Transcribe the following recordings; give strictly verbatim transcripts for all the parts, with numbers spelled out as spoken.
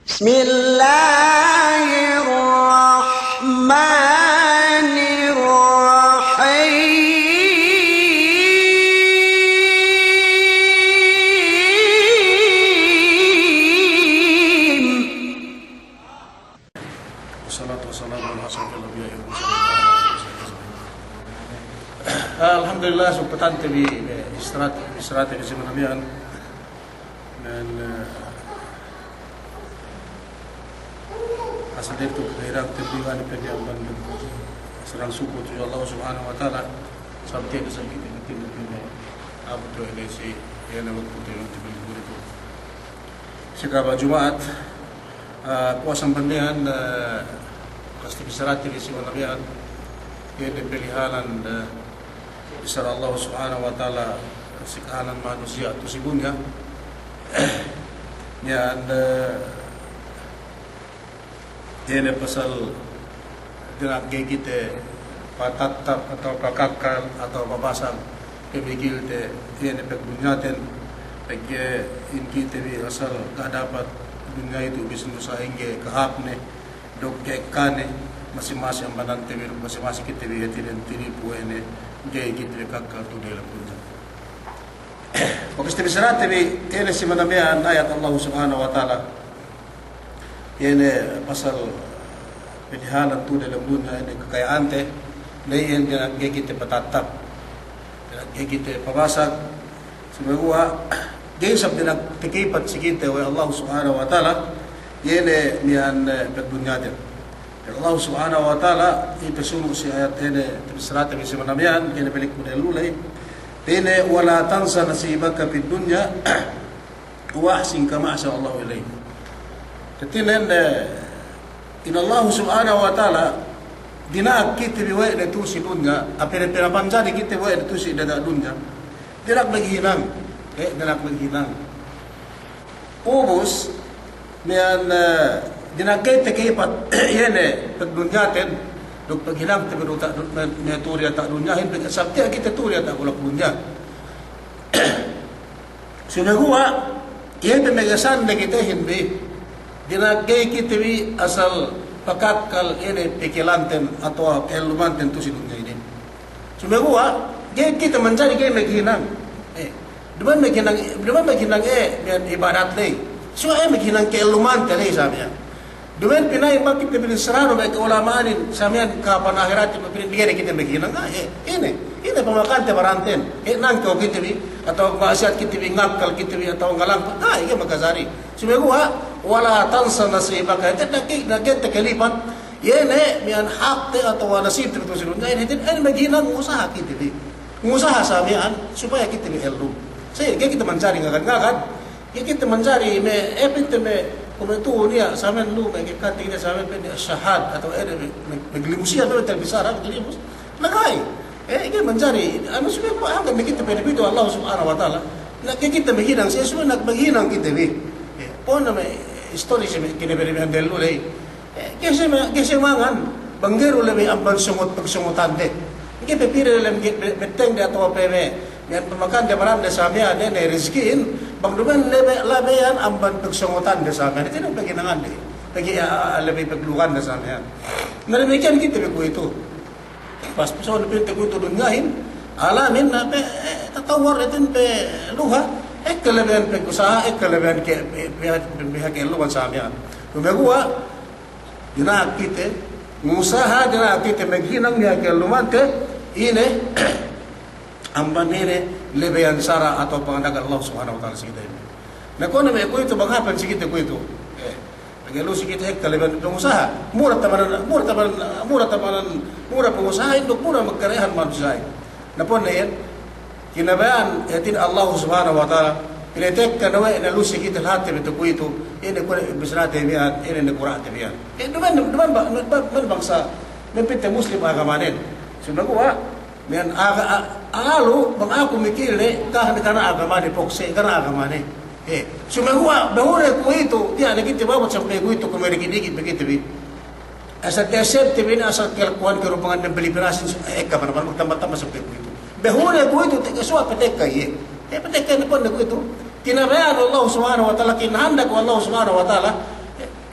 بسم الله الرحمن الرحيم. والصلاة والسلام على أشرف الأنبياء والمرسلين وعلى آله وصحبه أجمعين. Alhamdulillah, sugpatante bi, bi istirahat, istirahat bi si miya'an. Dan, eh, asal itu kagirang tebbi wani pegge' amban sarang suku tudju Allah Subhanahu wa Ta'ala, sabab tiya' sa kite, kite, kite, abu tu ene si, ene waktu tu yang tebbi guru tu. Si kaba' Juma'at, eh, puwas amban miya'an, eh, pasti bissarate bi si miya'an, iye ne pelihalan, eh, bissara Allah Subhanahu wa Ta'ala si kahalan manusiya' tu si dunya. Miya'an, eh, iye ne pasal dina'ak ga'i kite patattap atawa pakakkal atawa pabasag pamikilte iye ne pagdunyaten, pegge' in kite bi asal ga' dapat dunya itu bisan du sa'ingge kahāpne duk ke'ekkane, masi-masi ambanante bi duk masi-masi kite bi hātinen tinipu ene, ga'i kite bi kakkal tu diyalem dunya. Pagpasti bissarate bi, ene si miya'an ayat Allah Subhanahu wa Ta'ala, iye ne pasal pelihalan tu diyalem dunya ene kakaya'ante, ne iye ne dina'ak ga'i kite patattap, dina'ak ga'i kite pabasag, sumeguwa' ga'i isab dina'ak takipat si kite we' Allah Subhanahu wa Ta'ala, iye ne miya'an, eh, pagdunyaten. Pegge' Allah Subhanahu wa Ta'ala, iye pasunu' si ayat ene, bissarate bi si miya'an, iye ne balik ku diyalem ley. Iye ne, ولا تنس نصيبك من الدنيا وأحسن كما أحسن الله إليك. Hātinen, eh, in Allah Subhanahu wa Ta'ala, dina'ak kite bi we' ne tu si dunya, ape ne pinapanjari kite bi we' ne tu si diyata' dunya. Dina'ak maghinang, eh, dina'ak maghinang. Ubus, miya'an, eh, dina'ak ga'i takipat, iye ne, pagdunyaten, duk paghinangte bi du ta-, me-, me-, tu diyata' dunyahin, pegge' sabab tiya' kite tu diyata' bulak dunya. Sumeguwa', iye pe megesan ne kitehin bi, dina'ak ga'i kite bi asal pakakkal ine pikilanten atawa ka'ellumanten tu si dunya inin. Sumeguwa', ga'i kite manjari ga'i maghinang. Eh, duma'in maghinang, duma'in maghinang, eh, miya'an ibadat ley. Sumeguwa' eh maghinang ka'ellumante ley sa miya'an. Duma'in pina'in makit ne binin sarano me' ka'ulama'anin, sa miya'an kahāpan ahirat, pina'in ga'i ne kite maghinang, ah, eh, ine, ine pamakante baranten, eh, nangkew kite bi, atawa ma'asiyat kite bi, ngakkal kite bi, atawa ngalangkut, ah, iye makajari. Sumeguwa', ولا تنس نصيبك, ite na ki-, na kite kalipat, iye ne, miya'an hakte atawa nasibte tu si dunya, ine, ine, ine maghinang ngusaha kite bi. Ngusaha sa miya'an, supaya kite bi ellum. Sa iye, ga'i kite manjari ngagad-ngagad, ga'i kite manjari me', eh, pa'inte me', kume' tu'u niya', sa miya'an lu, me' kekante niya', sa miya'an pa'inte shahad, atawa ede me', me', maglimus iyan me' telebisara, maglimus. Na ga'i. Eh, ga'i manjari, anu, subey hangkan ne kite pa'inte pitu Allah Subhanahu wa Ta'ala. Na ga'i kite maghinang, sa subey na maghinang kite bi. Eh, pa'in me' istori si me' kine pa'inte me' andel lu ley. Eh, ga'i siye ma-, ga'i siye mangan, bang ga'i du lebe amban sungut pagsungutande. Ga'i pe pī diyalem ge-, be-, bettengde atawa pe me', miya'an pamakande barande sa miya'an ne, ne rizki'in, bang duma'in lebe, labeyan amban pagsungutande sa miya'an. Ite ne paghinangande, paghi-, a-, a-, lebe paglugande sa miya'an. Na damikkiyan kite bi kuwe'itu. Pas pasōng pa'inte kuwe'itu dunyahin, alamin na pe, eh, tatawwar itin pe luha, ekka lebeyan pagusaha, ekka lebeyan ke, pe, pe, pe, pe, ka'elluman sa miya'an. Sumeguwa', dina'ak kite ngusaha, dina'ak kite maghinang niya' ka'ellumante, ine, amban ine, lebeyan sara' atawa panganda'akan Allah Subhanahu wa Ta'ala si kite ine. Na kuwe' ne me' kuwe'itu, bang hāp si kite kuwe'itu. Eh, pegge' lu si kite ekka lebeyan pangusaha. Mura tabanan, mura tabanan, mura tabanan, mura pangusahahin duk mura magkarehan manusiya'in. Na pa'in ne iyan, kinabaya'an, eh, hātin Allah Subhanahu wa Ta'ala, pinatekka ne we' ne lu si kite lahatte bi tu kuwe'itu, ine kuwe' ne bissarate bi iyan, ine ne kura'te bi iyan. Eh, duma'in, duma'in ba-, duma'in, duma'in bangsa, duma'in pa'inte Muslim agamanen. Sumeguwa', miya'an aga-, a-, alu, bang aku mikilne, ka-, kana agamane pokse', kana agamane. Eh, sumeguwa', behu ne kuwe'itu, tiya' ne kite babut sampay kuwe'itu, kume' diki'-diki' pe kite bi. Asal ka'esebte bi ne, asal ka'elkuhan karupangan dem pili-pilasin, eh, ekka, bana-bana, magtamba-tamba sampay kuwe'itu. Behu ne kuwe'itu, tekka suwa' patekka iye. Eh, patekka ne pa'in ne kuwe'itu. Kinabaya'an Allah Subhanahu wa Ta'ala, kinahandak Allah Subhanahu wa Ta'ala. Eh,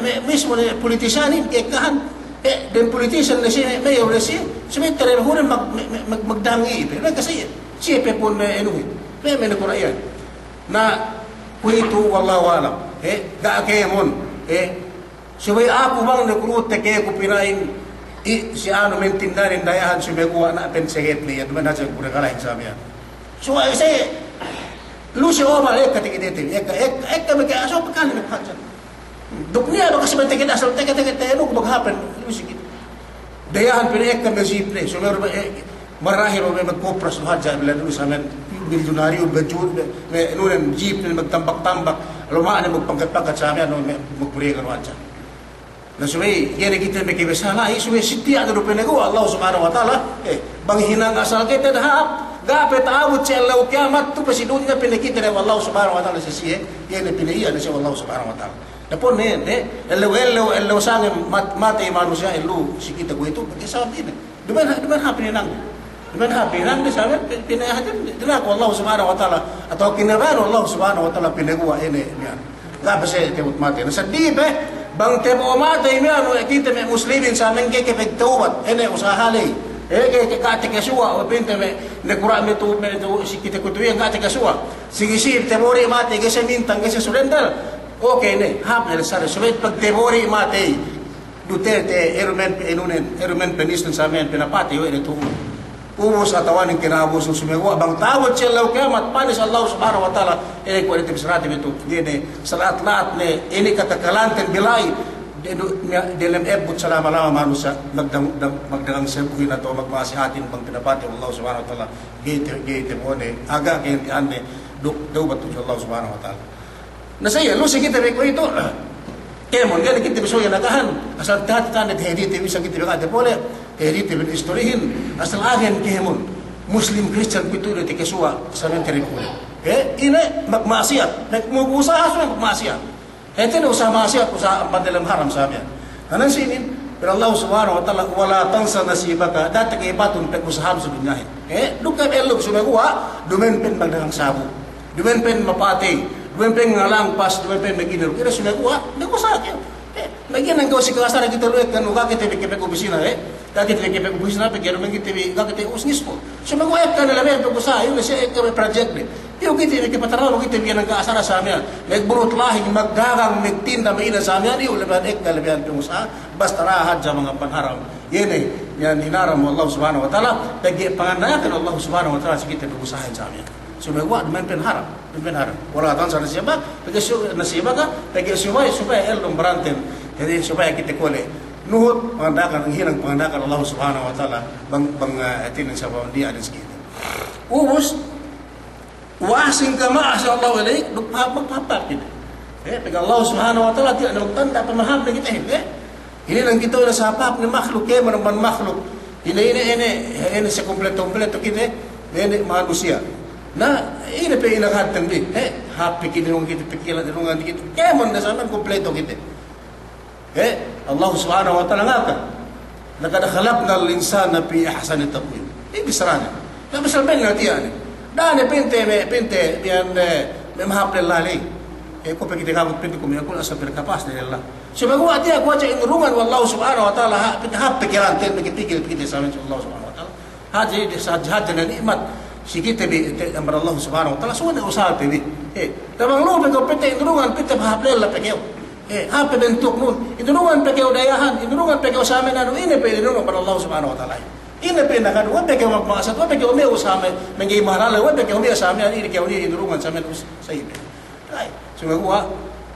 me', me' mismu ne politisiyanin, ka'ekkahan, eh, dem politisiyan ne siye, me', mayor ne siye, subey terebehunen mag-, me', me', mag-, magdang iye pe, me' ka siye, siye pe pun me' inuhin, me', me' nakura' iyan. Na, kuwe'itu, wallahu a'lam, eh, ga' kēmon, eh, subey aku bang ne kurutte ke ku pina'in, i, si anu mentindanin dayahan subey kuwa' na' pen seget ne, ya, duma'in hadja ku regalahin sa miya'an. So, eh, se, lu si Omar, ekka tekite, ekka, ekka, ekka meke, so, pekali ne hadja. Duk niya' bakas me' tekite, asal tekite, tekite, enu, ku maghapen, lu si kite. Dayahan pinaekka me' jeep ne, so, meru, eh, marahil me' magkopras du hadja, bila du sa miya'an, milyonaryo, bajur, me', me', enu ne, jeep ne, magtambak-tambak, luma'ne, magpangkat-pangkat sa miya'an, me', magpuriga du hadja. Na subey, ga'i ne kite meke besala, i subey si tiya' du pinaguwa' Allah Subhanahu wa Ta'ala, eh, bang hinang asal kite dahap, ga' pe ta'abut si ellew kiyamat, tu pe si dunya pinakite ne Allah Subhanahu wa Ta'ala si siye, ga'i ne pina'iya' ne si Allah Subhanahu wa Ta'ala. Dapun ne, ne, ellew, ellew, ellew sangem mat-, matey manusiya' ellew si kite kuwe'itu, pegge' sabab ine. Duma'in, duma'in hāp hinangde. Duma'in hāp hinangde, sabab pi-, pina'iya' hadja, dinaku Allah Subhanahu wa Ta'ala, atawa kinabaya'an Allah Subhanahu wa Ta'ala pinaguwa' ine miya'an. Ga' pe siye ta'abut matey. Na seddili pe, bang ta'abut matey miya'an, we' kite me' muslimin sa miya'an ga'i ke pagtawbat, ine usaha ley. Eh, ga'i ke, ga' takasuwa', we' pa'inte me', nakura' me' tu, me' tu, si kite kuwe'itu iyan ga' takasuwa'. Sigi si ta'abut matey, ga'i siye mintang, ga'i siye surrender. Okey ne, hāp ne sare, subey pagta'abut matey. Duterte, erumen pe inunen, erumen pe nisnen sa miya'an pinapatey we' ne tu'u. Ubus atawa ne kinaubus sumeguwa' bang ta'abut si ellew kiyamat, panis Allah Subhanahu wa Ta'ala, eh, kuwe' ne te bi sarate bi tu, ga'i ne, sala'at-la'at ne, ine katakalanten bi la'i, de-, du-, niya', delem ebbut salama-lama manusiya', magdang-, dang-, magdagang sabuhin atawa magma'asiyatin bang pinapatey Allah Subhanahu wa Ta'ala, ga'i te-, ga'i ta'abut ne, aga ga'i te ande, duk, tawbat tudju Allah Subhanahu wa Ta'ala. Na sa iye, lu si kite bi kuwe'itu, kēmon, ga'i ne kite bi suwe nakahan, asal tahat kan tahadite bi sa kite bi kate pole, tahadite bi istorihin, asal agen kēmon, Muslim Christian kuwe'itu du takasuwa', sa miya'an terebehunen. Eh, ine, magma'asiyat, mag-, mag-usaha suwe magma'asiyat. Hātinen usaha ma'asiyat, usaha amban delem haram sa miya'an. Hānan sinin, pa'in Allah Subhanahu wa Ta'ala, "Wa la tansa nasibaka," da'a taka'ipatun pagusaham si dunyahin. Eh, duk ka'ellum sumeguwa', duma'in pa'in magdagang sabu. Duma'in pa'in mapatey, duma'in pa'in ngalangpas, duma'in pa'in magine. Kira sumeguwa', magusaham kew. Eh, magine kew si ka'asara kite lu'u ekka nu, ga' kite bi ke pagubisina, eh. Ga' kite bi ke pagubisina, pegge' duma'in kite bi, ga' kite usnis ko. Sumeguwa' ekka ne labeyan pagusaham, iyu ne siye ekka bi project ne. Iyu kite bi ke pataralo kite bi nangka asara sa miya'an. Magburut lahi, magdagang, magtinda, magine sa miya'an, iyu labeyan ekka labeyan pangusaha, basta da'a hadja mangamban haram. Iye ne, Iyan hinaram we' Allah Subhanahu wa Ta'ala, pegge' panganda'akan Allah Subhanahu wa Ta'ala si kite pag-usahahin sa miya'an. Subey guwa' duma'in pe haram, duma'in pe haram. Wala' ta'ansa nasiba, pegge' su-, nasiba ka, pegge' subey, subey ellum baranten. Jadi subey kite kole'. Nuhut panganda'akan, hinang panganda'akan Allah Subhanahu wa Ta'ala, bang, bang, eh, hātinen sabab niya' den si kite. Ubus, Wa ahsin kama ahsanallahu ilaik, duk pahāp, magpahāp kite. Eh, pegge' Allah Subhanahu wa Ta'ala tiya' ne magtanda' pamahāp ne kite, eh. Hininang kite we' ne sahāp-hāp ne mahluk, kēmon amban mahluk. Ine, ine, ine, ine sakumpleto-kumpleto kite, ine manusiya'. Na, ine pe inakaten bi, eh, hāp pe kite, inurungan kite, pikilan, inurungan kite. Kēmon ne sa miya'an kumpleto kite. Eh, Allah Subhanahu wa Ta'ala ngaka, "Laqad khalaqnal insana fi ahsani taqwim." Iye bissāne. Na bissā bennal tiya' ne. Da'a ne pinte me', pinte, miya'an, eh, me' mahāp lella ley. Eh, kuwe' pe kite kagut pinte kuwe' me' akul asal berkapas ne lella. Subey guwa' tiya' kuwe' hadja inurungan we' Allah Subhanahu wa Ta'ala, ha, pinte hāp pikilanten, me' pikil kite sa miya'an Allah Subhanahu wa Ta'ala. Hadja, hadja, hadja ne ni'mat si kite bi, te, amban Allah Subhanahu wa Ta'ala, subey ne usaha te bi. Eh, tabang lu'u pe kew pinte inurungan, pinte pahāp lella pe kew. Eh, hāp pe bentuknun, inurungan pe kew dayahan, inurungan pe kew sa miya'an anu, ine pe inurungan amban Allah Subhanahu wa Ta'ala. Ine pe inakaten, we' pe kew magma'asiyat, we' pe kew me' usaha me', mangga'i mahalal, we' pe kew me' sa miya'an, ine kew ine inurungan sa miya'an us-, sa ine. Ay, subey guwa'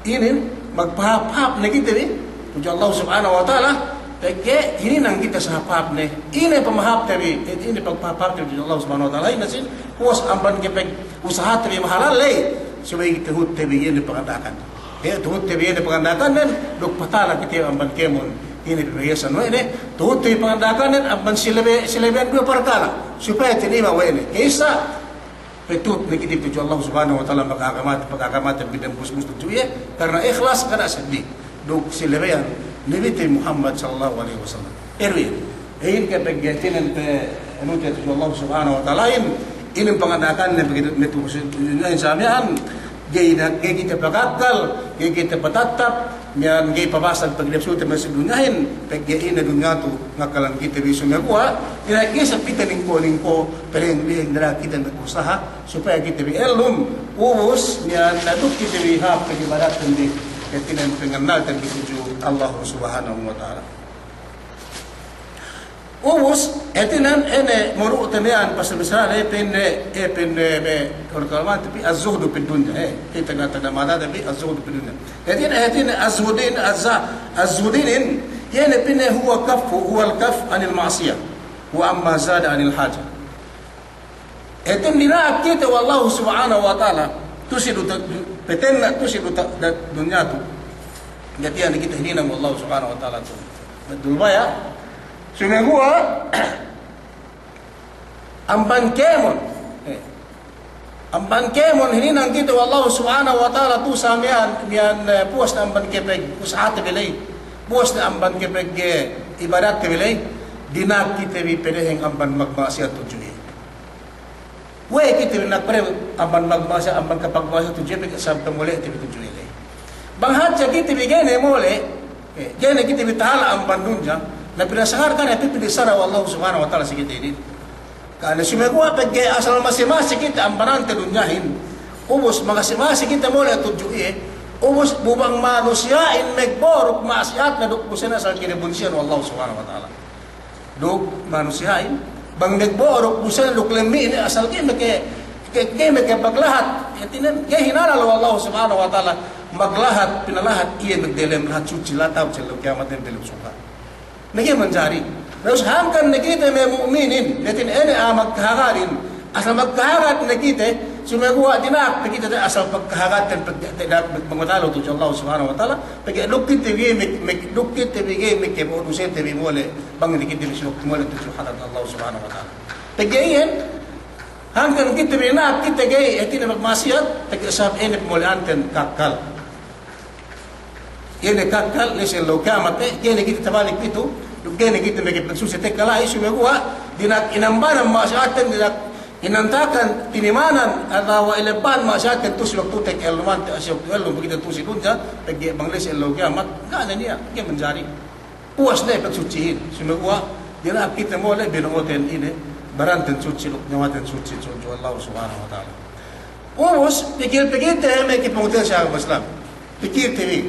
inin magpahāp-hāp ne kite bi tudju Allah Subhanahu wa Ta'ala, pegge' hininang kite sahāp-hāp ne. Ine pamahāp te bi, ine pagpahāp-hāp te bi tudju Allah Subhanahu wa Ta'ala, ine sin, puwas amban kepag-usahate bi mahalal ley, subey tuhutte bi iye ne panganda'akan. Iye tuhutte bi iye ne panganda'akannen, duk patala kite amban kēmon, ine pe biyasan we' ne, tuhutte bi panganda'akannen, amban si lebe-, si lebeyan duwe parkala', supaya tinima' we' ne. Ka'issa, Petut ne kite tudju Allah Subhanahu wa Ta'ala, pag-agamate, pag-agamate bi dem busbus tudju iye, karna ikhlas, karna seddi. Duk si lebeyan Nabi te Muhammad sallallahu alaihi wasallam. Iye du iye. Iye in ke pegge' hātinen pe anu te tudju Allah Subhanahu wa Ta'alahin, inin panganda'akanne pegge' me' tudju, tudju iyan sa miya'an, ga'i na, ga'i kite pakakkal, ga'i kite patattap, Miya'an ga'i pabasag pagdiyap sute masi dunyahin, pegge' ine dunya tu ngakalan kite bi sumeguwa', ine isab kite ningko'-ningko', peleng-peleng dara kite mag'usaha, supaya kite bi ellum, ubus, miya'an na duk kite bi hāp pag'ibadatten bi, kite bi pangannalten bi tudju Allah Subhanahu wa Ta'ala. Ubus, hātinen ine mawdu'te miya'an pasal bissāne, pa'inne, eh, pa'inne me' kal-, kalmate bi az-zuhdu fid dunya, eh, kite bi tagna'-tagna' matate bi az-zuhdu fid dunya. Hātinen, hātinen az-zuhdin, az-za-, az-zuhdinin, iye ne pa'inne huwa kaffu, huwal kaff anil ma'siyah, wa amma zada anil haja. Hātinen dina'ak kite we' Allahu Subhanahu wa Ta'ala, tu'u si du ta-, patenna' tu'u si du ta-, da-, dunya tu. Hātinen kite hininang we' Allahu Subhanahu wa Ta'ala tu. Betul ba ya? Sumeguwa', amban kēmon. Eh. Amban kēmon hininang kite we' Allahu Subhanahu wa Ta'ala tu'u sa miya'an, miya'an, eh, puwas ne amban kepag-usahate bi ley. Puwas ne amban kepag, eh, ibadatte bi ley. Dina'ak kite bi pedeheng amban magma'siyat tudju iye. We'ey kite bi dina'ak pedeheng amban magma'siyat, amban kapagma'siyat tudju iye, pegge' sabab pamole'te bi tudju iye ley. Bang hadja kite bi ga'i ne mole', eh, ga'i ne kite bi tahala' amban dunya, na pinasangar kane pī-, pinissara we' Allahu Subhanahu wa Ta'ala si kite inin. Kane sumeguwa' pegge' asal masi-masi kite ambanante dunyahin, ubus masi-masi kite mole' tudju iye, ubus bu bang manusiya'in magbo'o duk ma'siyatne duk busene asal kinabunsihan we' Allahu Subhanahu wa Ta'ala. Duk manusiya'in, bang magbo'o duk busene duk lemmi'ne asal ga'i maka-, ga'i, ga'i makapaglahat, hātinen ga'i hinalal we' Allahu Subhanahu wa Ta'ala maglahat, pinalahat iye magdelem lahat sutsi, lahat ta'u si ellew kiyamatin delem surga'. Na ga'i manjari. Terus hangkan ne kite me' mu'minin, hātinen ine a'a magkahagadin, asal magkahagad ne kite, sumeguwa' dina'ak pe kite te asal pagkahagaden, pag-, te-, da-, magmatalo tudju Allah Subhanahu wa Ta'ala, pegge' duk kite bi ga'i me-, me-, duk kite bi ga'i makabo'o dusete bi mole', bang ne kite bi si waktu mole' tudju hadarat Allah Subhanahu wa Ta'ala. Pegge' iyan, hangkan kite bi dina'ak kite ga'i, hātinen magma'siyat, pegge' sabab ine pamole'anten kakkal. Iye ne kakkal, la'i si ellew kiyamat, eh, ga'i ne kite tabalik pitu, duk ga'i ne kite makapagsusi tekka la'i, sumeguwa', dina'ak inambanan ma'siyatten, dina'ak inantakan tinimanan, atawa ilebba'an ma'siyatten tu'u si waktute ka'ellumante, si waktu ellum kite tu'u si dunya, pegge' bang la'i si ellew kiyamat, ga' ne niya', ga'i manjari. Puwas ne pagsutsihin, sumeguwa' dina'ak kite mole' bino'oten ine, baranten sutsi duk nyawamaten sutsi tudju Allah Subhanahu wa Ta'ala. Ubus, pikil-pikilte me' kapungtina'ihan si agama Islam. Pikilte bi.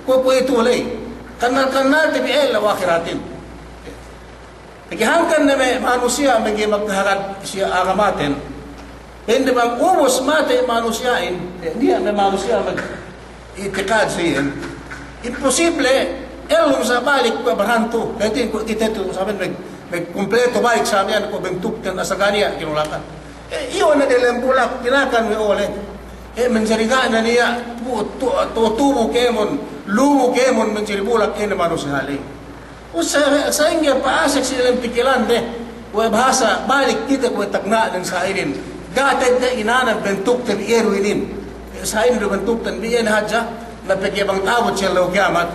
Kuwe'-kuwe' itu ley. Kannal-kannalte bi ellew ahiratin. Pegge' hangkan ne me' manusiya' pegge' magkahagad si agamaten. Pa'inde bang ubus matey manusiya'in, eh, niya' me' manusiya' mag-itikad si iyan. Imposible, ellum sa balik kuwe' baran tu. Hātinen kuwe' kite tu, sa miya'an mag-, magkumpleto balik sa miya'an kuwe' bentukten asal ga' niya' kinulakan. Eh, iyu' ne delem bulak, kinakan we' ole. Eh, manjari ga' ne niya' tu-, tu-, tu-, tubu kēmon, lubu kēmon manjari bulak ine manusiya' ley. Us sa-, sa'ingge pa'asek si delem pikilande, kuwe' bahasa balik kite kuwe' tagna'nen sa inin. Ga' te'ed ne inēnan bentukten iye du inin. Sa inin du bentukten bi iye ne hadja, na pegge' bang ta'abut si ellew kiyamat,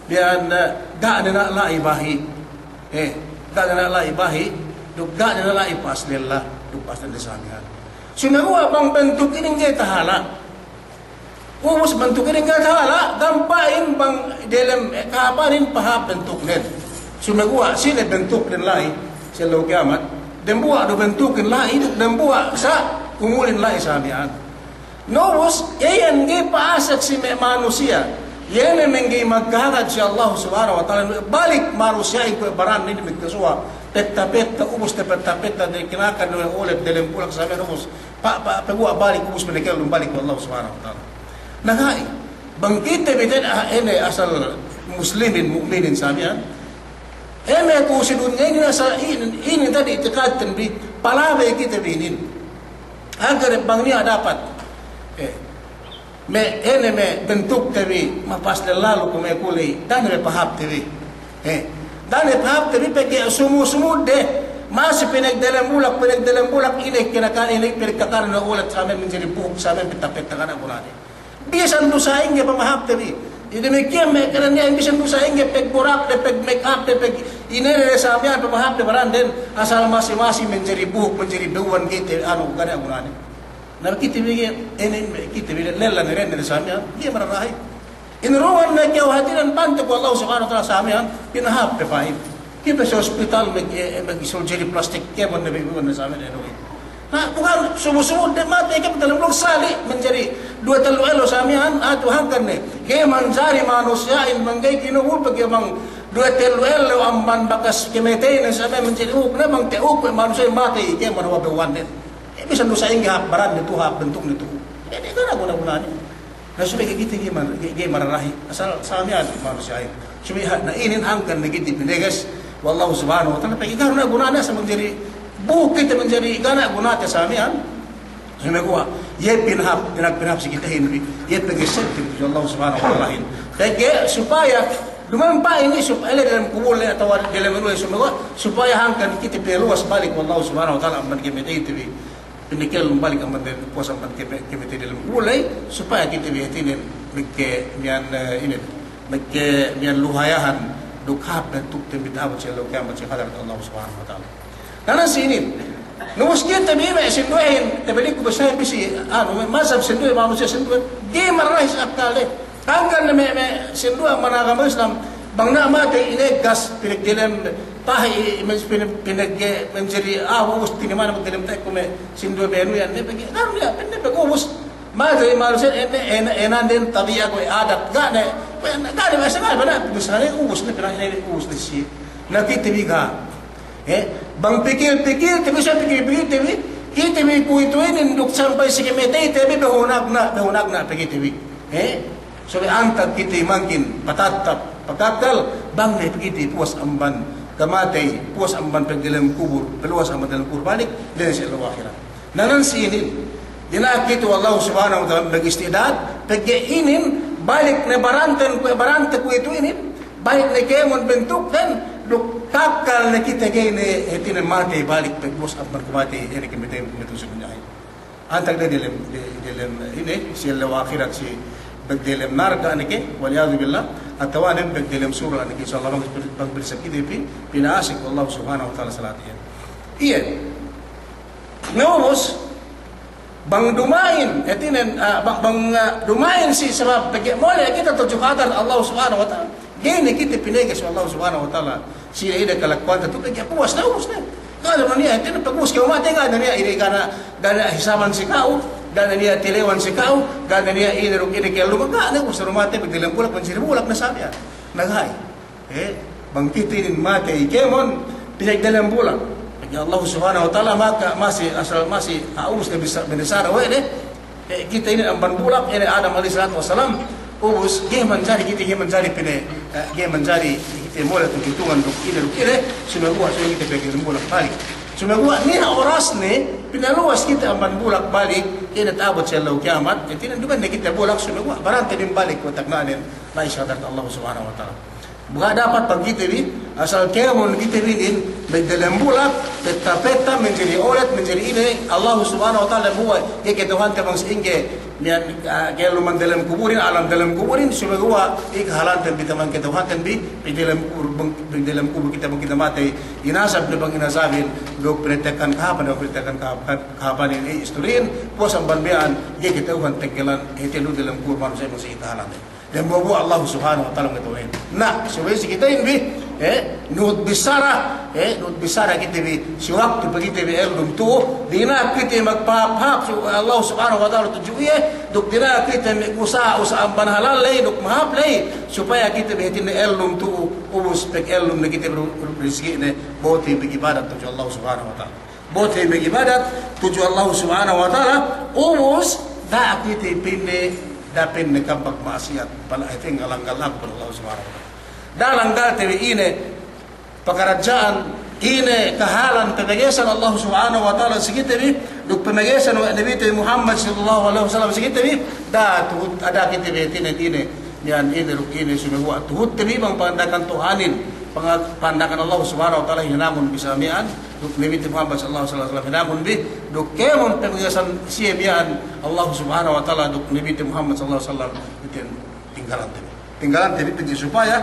biyan, eh, ga' ne na la'i bahi'. Eh, ga' ne na la'i bahi', duk ga' ne na la'i pa'as lella, duk pa'as lella sa miya'an. Sumeguwa' bang bentuk inin ga'i tahala'. Ubus bentuk inin ga'i tahala', gampa'in bang delem, eh, kahāpanin pahāp bentuknen. Sumeguwa' sine bentuknen la'i si ellew kiyamat, dembuwa' du bentuknen la'i, duk dembuwa' sa umulin la'i sa miya'an. Na ubus, iyan ga'i pa'asek si me' manusiya', iye ne mangga'i magkahagad si Allah Subhanahu wa Ta'ala, balik manusiya'in kuwe' baranne inin magkasuwa', petta-petta, ubus ne petta-petta, de kinakan we' ole delem bulak sa miya'an ubus. Pa-, pa-, paguwa' balik, ubus pinakellum balik we' Allah Subhanahu wa Ta'ala. Na ga'i, bang kite bi te'ed, ah, ine asal muslimin, mu'minin sa miya'an. Eme ku si dunya inin asal inin, inin te'ed itikadten bi, palabey kite bi inin. Agar bang niya' dapat. Eh, me' ine me' bentukte bi, mapa'as lella lu kuwe' me' kuley, da'a ne pahāpte bi. Eh, da'a ne pahāpte bi pegge' sumu-sumudde, masi pinagdelem bulak, pinagdelem bulak, ine kinakan, ine pinagkakan ne ulat sa miya'an manjari buhuk, sa miya'an petta-petta, ga' ne gunane. Bisan du sa'ingge pamahāpte bi. Ine damikiyan me' kēmon iyan bisan du sa'ingge pagburakde, pag-make-upde, pag-inede sa miya'an pamahāpde baranden, asal masi-masi manjari buhuk, manjari bewwan kite, anu, ga' ne gunane. Na kite bi ga'i, inin kite bi lella ne renne sa miya'an, ga'i mararahi. Inurungan ne kew hātinen pante ku Allah Subhanahu wa Ta'ala sa miya'an, pinahāp pe pa'in. Kite bi si hospital mag-, eh, mag-surgery plastic kēmon ne bi, kēmon ne sa miya'an, inu. Na, bukan sumu-sumudde matey kēmon delem bulak sali', manjari duwe tellu ellew sa miya'an, atu hangkan ne. Ga'i manjari manusiya'in bang ga'i kinubul pegge' bang duwe tellu ellew amban bakas kamateynen sa miya'an manjari buhuk ne bang ta'uk we' manusiya'in matey kēmon we' bewwannen. Eh, bisan du sa'ingge hāp baranne tu'u, hāp bentukne tu'u. Eh, ga'i ne guna-gunane. Na subey kite ga'i mar-, ga'i, ga'i mararahi. Asal sa miya'an manusiya'in. Subey ha-, na inin hangkan ne kite pineges we' Allah Subhanahu wa Ta'ala. Pegge' ga' ne gunane asal manjari buhuk kite manjari ga' ne gunate sa miya'an. Sumeguwa', iye pinahāp, pinahāp, pinahāp si kitehin bi, iye pegge' seddili tudju Allah Subhanahu wa Ta'alahin. Pegge' supaya, duma'in pa'in inin sup-, ele delem kubul le atawa delem anu le sumeguwa', supaya hangkan kite pinaluwas balik we' Allah Subhanahu wa Ta'ala amban kamateyte bi. Pinakellum balik amban de-, puwas amban kama-, kamatey delem kubul le, supaya kite bi hātinen magke miya'an, eh, inin, magke miya'an luhayahan, duk hāp bentukte bi ta'abut si ellew kiyamat si hadarat Allah Subhanahu wa Ta'ala. Na, na si inin. Na ubus kite bi me' sinduwehin, tabalikku basa bi si, anu, me' mazhab sinduwe, manusiya' sinduwe, ga'i mararahi si akkalde. Hangkan ne me', me' sinduwe amban agama Islam, bang niya' matey ineggas, pinagdelem tahi', pinag-, pinag-, manjari, ah, ubus tiniman magdelem tahi' kuwe' me' sinduwe benu iyan, ne pegge', ga'i niya', pegge' ubus. Matey manusiya' ine, ine, inēnan den tabiya' kuwe' adat, ga' ne, ga' ne, masa ga' ne, ubus ne, ubus ne si. Na kite bi ga'. Eh, bang pikil-pikil, tabi sa pikil-pikil, tabi, kite bi kuwe'itu inin duk sampay si kamatey, tabi, behunagna', behunagna' pe kite bi. Eh, subey antag kite mangkin, patattap, pakakkal, bang ne kite puwas amban kamatey, puwas amban pegdelem kubul, puwas amban delem kubul balik, duk si ellew ahirat. Na nan si inin, dina'ak kite we' Allah Subhanahu wa Ta'ala magistidad, pegge' inin, balik ne baranten kuwe', barante kuwe'itu inin, balik ne kēmon bentukten, duk kakkal ne kite ga'i ne hātinen matey balik pagpuwas amban kamatey, ine kamatey, matey si dunyahin. Antag ne delem, de-, delem, ine, si ellew ahirat si pagdelem narka' ne ke, wal iyadhu billah, atawa ne pagdelem surga' ne ke, insya Allah, bang, bang prinsip kite pi-, pina'asek we' Allah Subhanahu wa Ta'ala si lahat iyan. Iyan. Na ubus, bang duma'in, hātinen, ah, bang, bang, ah, duma'in si sabab pegge' mole' kite tudju hadarat Allah Subhanahu wa Ta'ala. Ga'i ne kite pineges we' Allah Subhanahu wa Ta'ala. Si ine kalakuwante tu pegge' puwas ne, ubus ne. Ga' ne niya', hātinen pagpuwas kew matey, ga' ne niya' ine, ga' ne, ga' ne hisaban si ka'u, ga' ne niya' tilewan si ka'u, ga' ne niya' ine duk ine kellum, ga' ne, ubus ne matey, pegdelem bulak, manjari bulak ne sa miya'an. Na ga'i. Eh, bang kite inin matey kēmon, Pinagdalem bulak. Pegge' Allah Subhanahu wa Ta'ala maka masi, asal masi, ubus ne bisa, binissara we' ne. Eh, kite inin amban bulak, ine Adam alayhis salatu wassalam, ubus, ga'i manjari kite, ga'i manjari pine, eh, ga'i manjari kite mole' tu hitungan duk ine, duk ine, sumeguwa', sumeguwa' kite pegge' bulak balik. Sumeguwa' niya' orasne, pinaluwas kite amban bulak balik, ine ta'abut si ellew kiyamat, eh, ine duma'in ne kite bulak, sumeguwa', barante bin balik we' tagnanen, la'i si hadarat Allah Subhanahu wa Ta'ala. Bu ga' dapat pagkite bi, asal kēmon kite bi inin, magdalem bulak, petta-petta, manjari olet, manjari ine, Allah Subhanahu wa Ta'ala buwat, ga'i kata'uhante bang sa'ingge, miya'an, ah, ka'elluman dalem kuburin, alam dalem kuburin, sumeguwa', ika halanten bi taman kata'uhanten bi, pī dalem kubur, bang, pī dalem kubur kite bang kite matey, inasab ne bang inasabin, duk pinatekkahan kahāpan, duk pinatekkahan kahāpan, kahāpanin, eh, isturin, puwas amban miya'an, ga'i kata'uhan teggelan, hāti lu dalem kubur manusiya' bang si ika halanten. Dambuwa'-buwa' Allah Subhanahu wa Ta'ala ngata'uhin. Na, subey si kitehin bi, eh, nuhut bissara, eh, nuhut bissara kite bi, si waktu pe kite bi ellum tu'u, dina'ak kite magpahāp-hāp si Allah Subhanahu wa Ta'ala tudju iye, duk dina'ak kite mag'usaha-usaha amban halal ley, duk mahāp ley, supaya kite bi hātinen ellum tu'u, ubus pag ellum ne kite bi ru-, ru-, rizki'ne, bo'ote mag'ibadat tudju Allah Subhanahu wa Ta'ala. Bo'ote mag'ibadat tudju Allah Subhanahu wa Ta'ala, ubus da'a kite pa'inne, da'a pa'inne kambak ma'asiyat, pala' hāti ngalanggal aku pa'in Allah Subhanahu wa Ta'ala. Da'a langgalte bi ine pakaradja'an, ine kahalan pamagesan Allah Subhanahu wa Ta'ala si kite bi, duk pamagesan we' Nabite Muhammad sallallahu alaihi wasallam si kite bi, da'a tuhut, da'a kite bi hātinen ine, miya'an ine duk ine, sumeguwa' tuhutte bi bang panganda'akan Tuhanin, panga-, panganda'akan Allah Subhanahu wa Ta'ala hinangun bi sa miya'an, duk Nabite Muhammad sallallahu alaihi wasallam hinangun bi, duk kēmon pamagesan siye miya'an Allah Subhanahu wa Ta'ala duk Nabite Muhammad sallallahu alaihi wasallam, tinggalante bi. Tinggalante bi pegge' supaya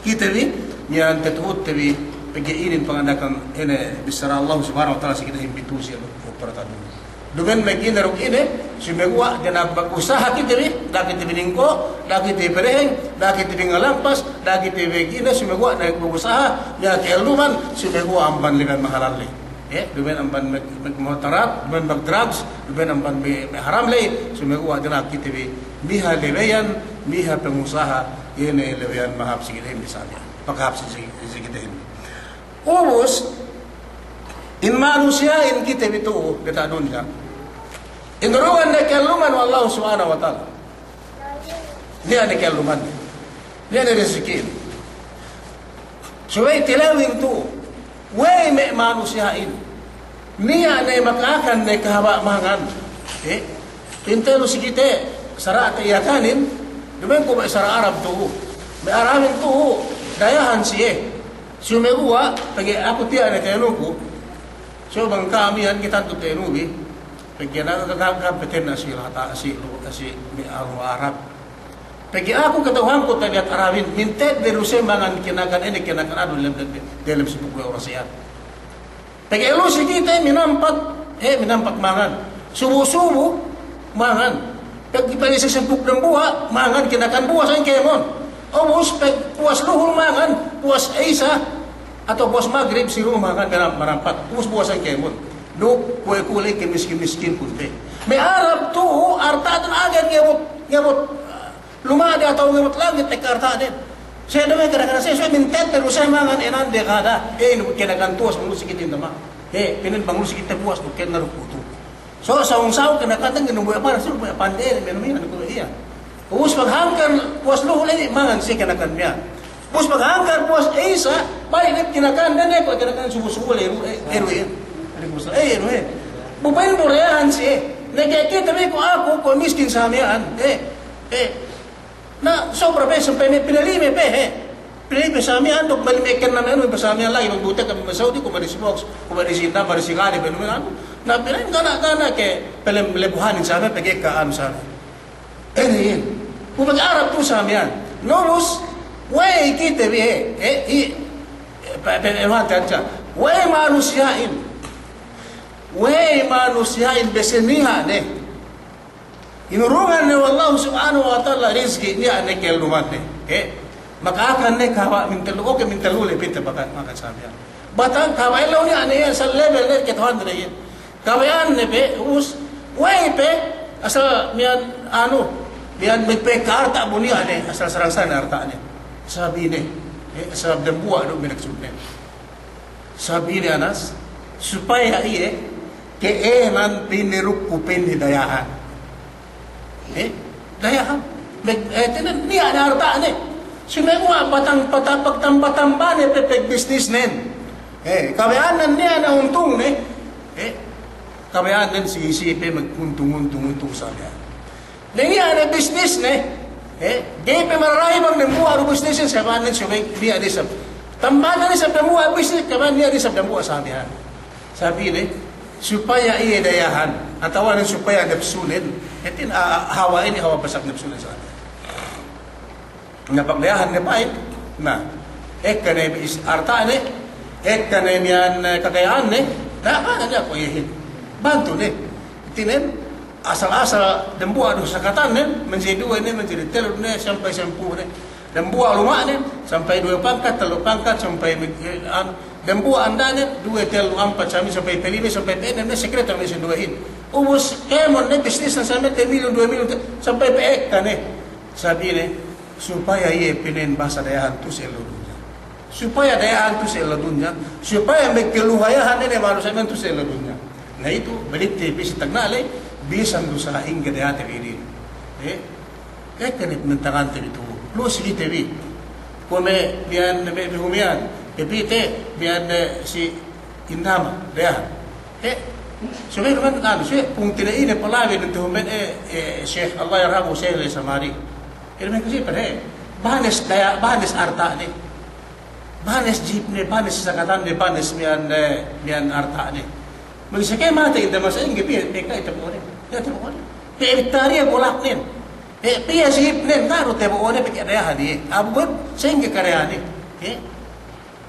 kite bi, miya'an tatuhutte bi, pegge' inin panganda'akan ine bissara Allah Subhanahu wa Ta'ala si kitehin bi tu'u siye duk, duk parata dunya. Duma'in magine duk ine, sumeguwa' dina'ak mag'usaha kite bi, da'a kite bi ningko', da'a kite bi pereheng, da'a kite bi ngalampas, da'a kite bi ine, sumeguwa' dina'ak mag'usaha, niya' ka'elluman, sumeguwa' amban lebeyan mahalal ley. Eh, duma'in amban mag-, magmutarat, duma'in magdrugs, duma'in amban me-, maharam ley, sumeguwa' dina'ak kite bi, miha lebeyan, miha pangusaha, ine lebeyan mahāp si kitehin bi sa miya'an. Pakahāp si, si, si kitehin. Ubus, in manusiya'in kite bi tu'u, diyata' dunya. Inurungan ne ka'elluman we' Allah Subhanahu wa Ta'ala. Niya' ne ka'elluman. Niya' ne reziki'in. Subey tilewin tu'u. We'ey me' manusiya'in. Niya' ne maka'akan ne kahaba' mangan. Eh? Pintelu si kite, sara'te Yakanin, duma'in ku me' sara' Arab tu'u. Me' Arabin tu'u, dayahan siye. Sumeguwa', pegge' aku tiya' ne tenuku. So bang kami yan kite tu tenubi. Pegge' na ka-, ka-, ka-, peten na si lata, si lu-, si me' alu Arab. Pegge' aku kata'uhanku tabiat Arabin, minted de du siye mangan kinakan ine, kinakan anu delem, delem, delem sibuk we' oras iyan. Pegge' lu si kite minampat, eh, minampat mangan. Subu-subu mangan. Pegge' pa'in si sibuk dambuwa', mangan kinakan buwas a'in kēmon. Ubus pegge' puwas luhul mangan, puwas Isa, atawa puwas Magrib si luhul mangan, manam-, manampat. Ubus buwas a'in kēmon. Duk kuwe' kule' ke miskin-miskin kunte. Me' Arab tu'u, arta'den agen ngebut, ngebut, luma'de atawa ngebut langit ekka arta'den. Siye du me' kinakan siye, siye minted du siye mangan, enande kada. Eh, inu kinakan tuwas bang lu si kite indama. Eh, pinin bang lu si kite puwas, duk kēmon du kutu. So, saung-saung kinakan, tengge nu buwe' panas, nu buwe' pande, menu-menu, kuwe' iyan. Ubus paghangkan puwas luhul lagi' mangan siye kinakan miya'an. Ubus paghangkan puwas Isa, balik ne kinakan, ne, ne, kuwe' kinakan subu-subu le, eh, eh, eh. Bu pa'in bu dayahan siye. Ne ke kite bi ku aku, ku miskin sa miya'an. Eh, eh. Na, sobra pe, sampay me' pinalime pe, he. Pinalime sa miya'an, duk malime kennam enu, pe sa miya'an lagi', bang dute kami me' Saudi, ku mari si box, ku mari si Indah, mari si Gali, pe, anu, anu. Na, pinalime gana', gana' ke, pelem lebuhanin sa miya'an, pegge' ka anu sa miya'an. Eni, eni. Ku pegge' Arab tu sa miya'an. Nurus, we'ey kite bi, he, he, i, pe, pe, anu, ante, ante. We'ey manusiya'in. We'ey manusiya'in, bese niha' ne. Inurungan ne we' Allahu Subhanahu wa Ta'ala rizki', niya' ne kelluman ne. Eh, maka'akan ne kahaba' mintellu, oke, mintellu le pinte bakan, makan sa miya'an. Batang kahaba' ellew niya' ne, asal level ne, kata'uhante ne iye. Kabaya'an ne pe, ubus, we'ey pe, asal miya'an, anu, miya'an magpekka arta' bu niya' ne, asal sarang-sarang ne arta'ne. Sabab ine, eh, sabab dambuwa' du minaksudne. Sabili Anas, supaya iye, ke'enan pinirukku pinidayahan. Eh, dayahan. Beg-, eh, tinen, niya' ne arta'ne. Sumeguwa' batang, pata-, pagtamba-tambane pe pegbisnisnen. Eh, kabaya'annen niya' ne untungnen. Eh, kabaya'annen si, si pe maguntung-untung, untung sa miya'an. Niya' ne bisnisne, eh, ga'i pe mararahi bang dembuwa' du bisnisne, sabab ne subey niya' ne isab. Tambane ne isab dembuwa' bisnis, kabaya'an niya' ne isab dembuwa' sa miya'an. Sabab ine, supaya iye dayahan, atawa ne supaya napsunen, hātinen, a, a, hawa ine, hawa basak napsunen sa. Na pagdayahan ne pa'in, na, ekka ne is-, arta'ne, ekka ne miya'an, eh, kakaya'anne, na, bana ne aku iyehin. Bantu ne. Hātinen, asal-asal dembuwa' du sakatannen, manjari duwe ne, manjari tellu ne, sampay sampū' ne. Dembuwa' luma'nen, sampay duwe pangkat, tellu pangkat, sampay mi-, eh, an-, dembuwa' andanen, duwe, tellu, ampat, sampay, sampay pe lime, sampay pe ennem ne, sekreter ne si duwehin. Ubus kēmon ne, bisnisnen sampay pe milyon, duwe milyon, te-, sampay pe ekka ne. Sabab ine, supaya iye pa'in bahasa dayahan tu'u si ellew dunya. Supaya dayahan tu'u si ellew dunya, supaya magkaluhayahan ine manusiya' miya'an tu'u si ellew dunya. Na itu, balik te bi si tagna' ley, bisan du sa'ingge dayahante bi inin. Eh, ekka ne pamantangante bi tu'u. Lu'u si kite bi. Kuwe' me' miya'an me', me' humiyan, pepite, miya'an, eh, si Indama, dayahan. Eh, subey man anu, subey pungtina'i ne palagi ne tuhumben, eh, eh, Sheikh, Allah yarhamu, Sheikh Al-Samari. Ine me' kasi' pe, eh, banes daya-, banes arta'ne. Banes jipne, banes sakatanne, banes miya'an, eh, miya'an arta'ne. Magisa ke matey inda masa ingge piye, piye ka ite bo'one. Piye ite bo'one. Piye hektariya bulaknen. Piye, piye jipnen, ga'i du te bo'one, piye dayahan iye. Abu bet, sa'ingge kareyane. Eh?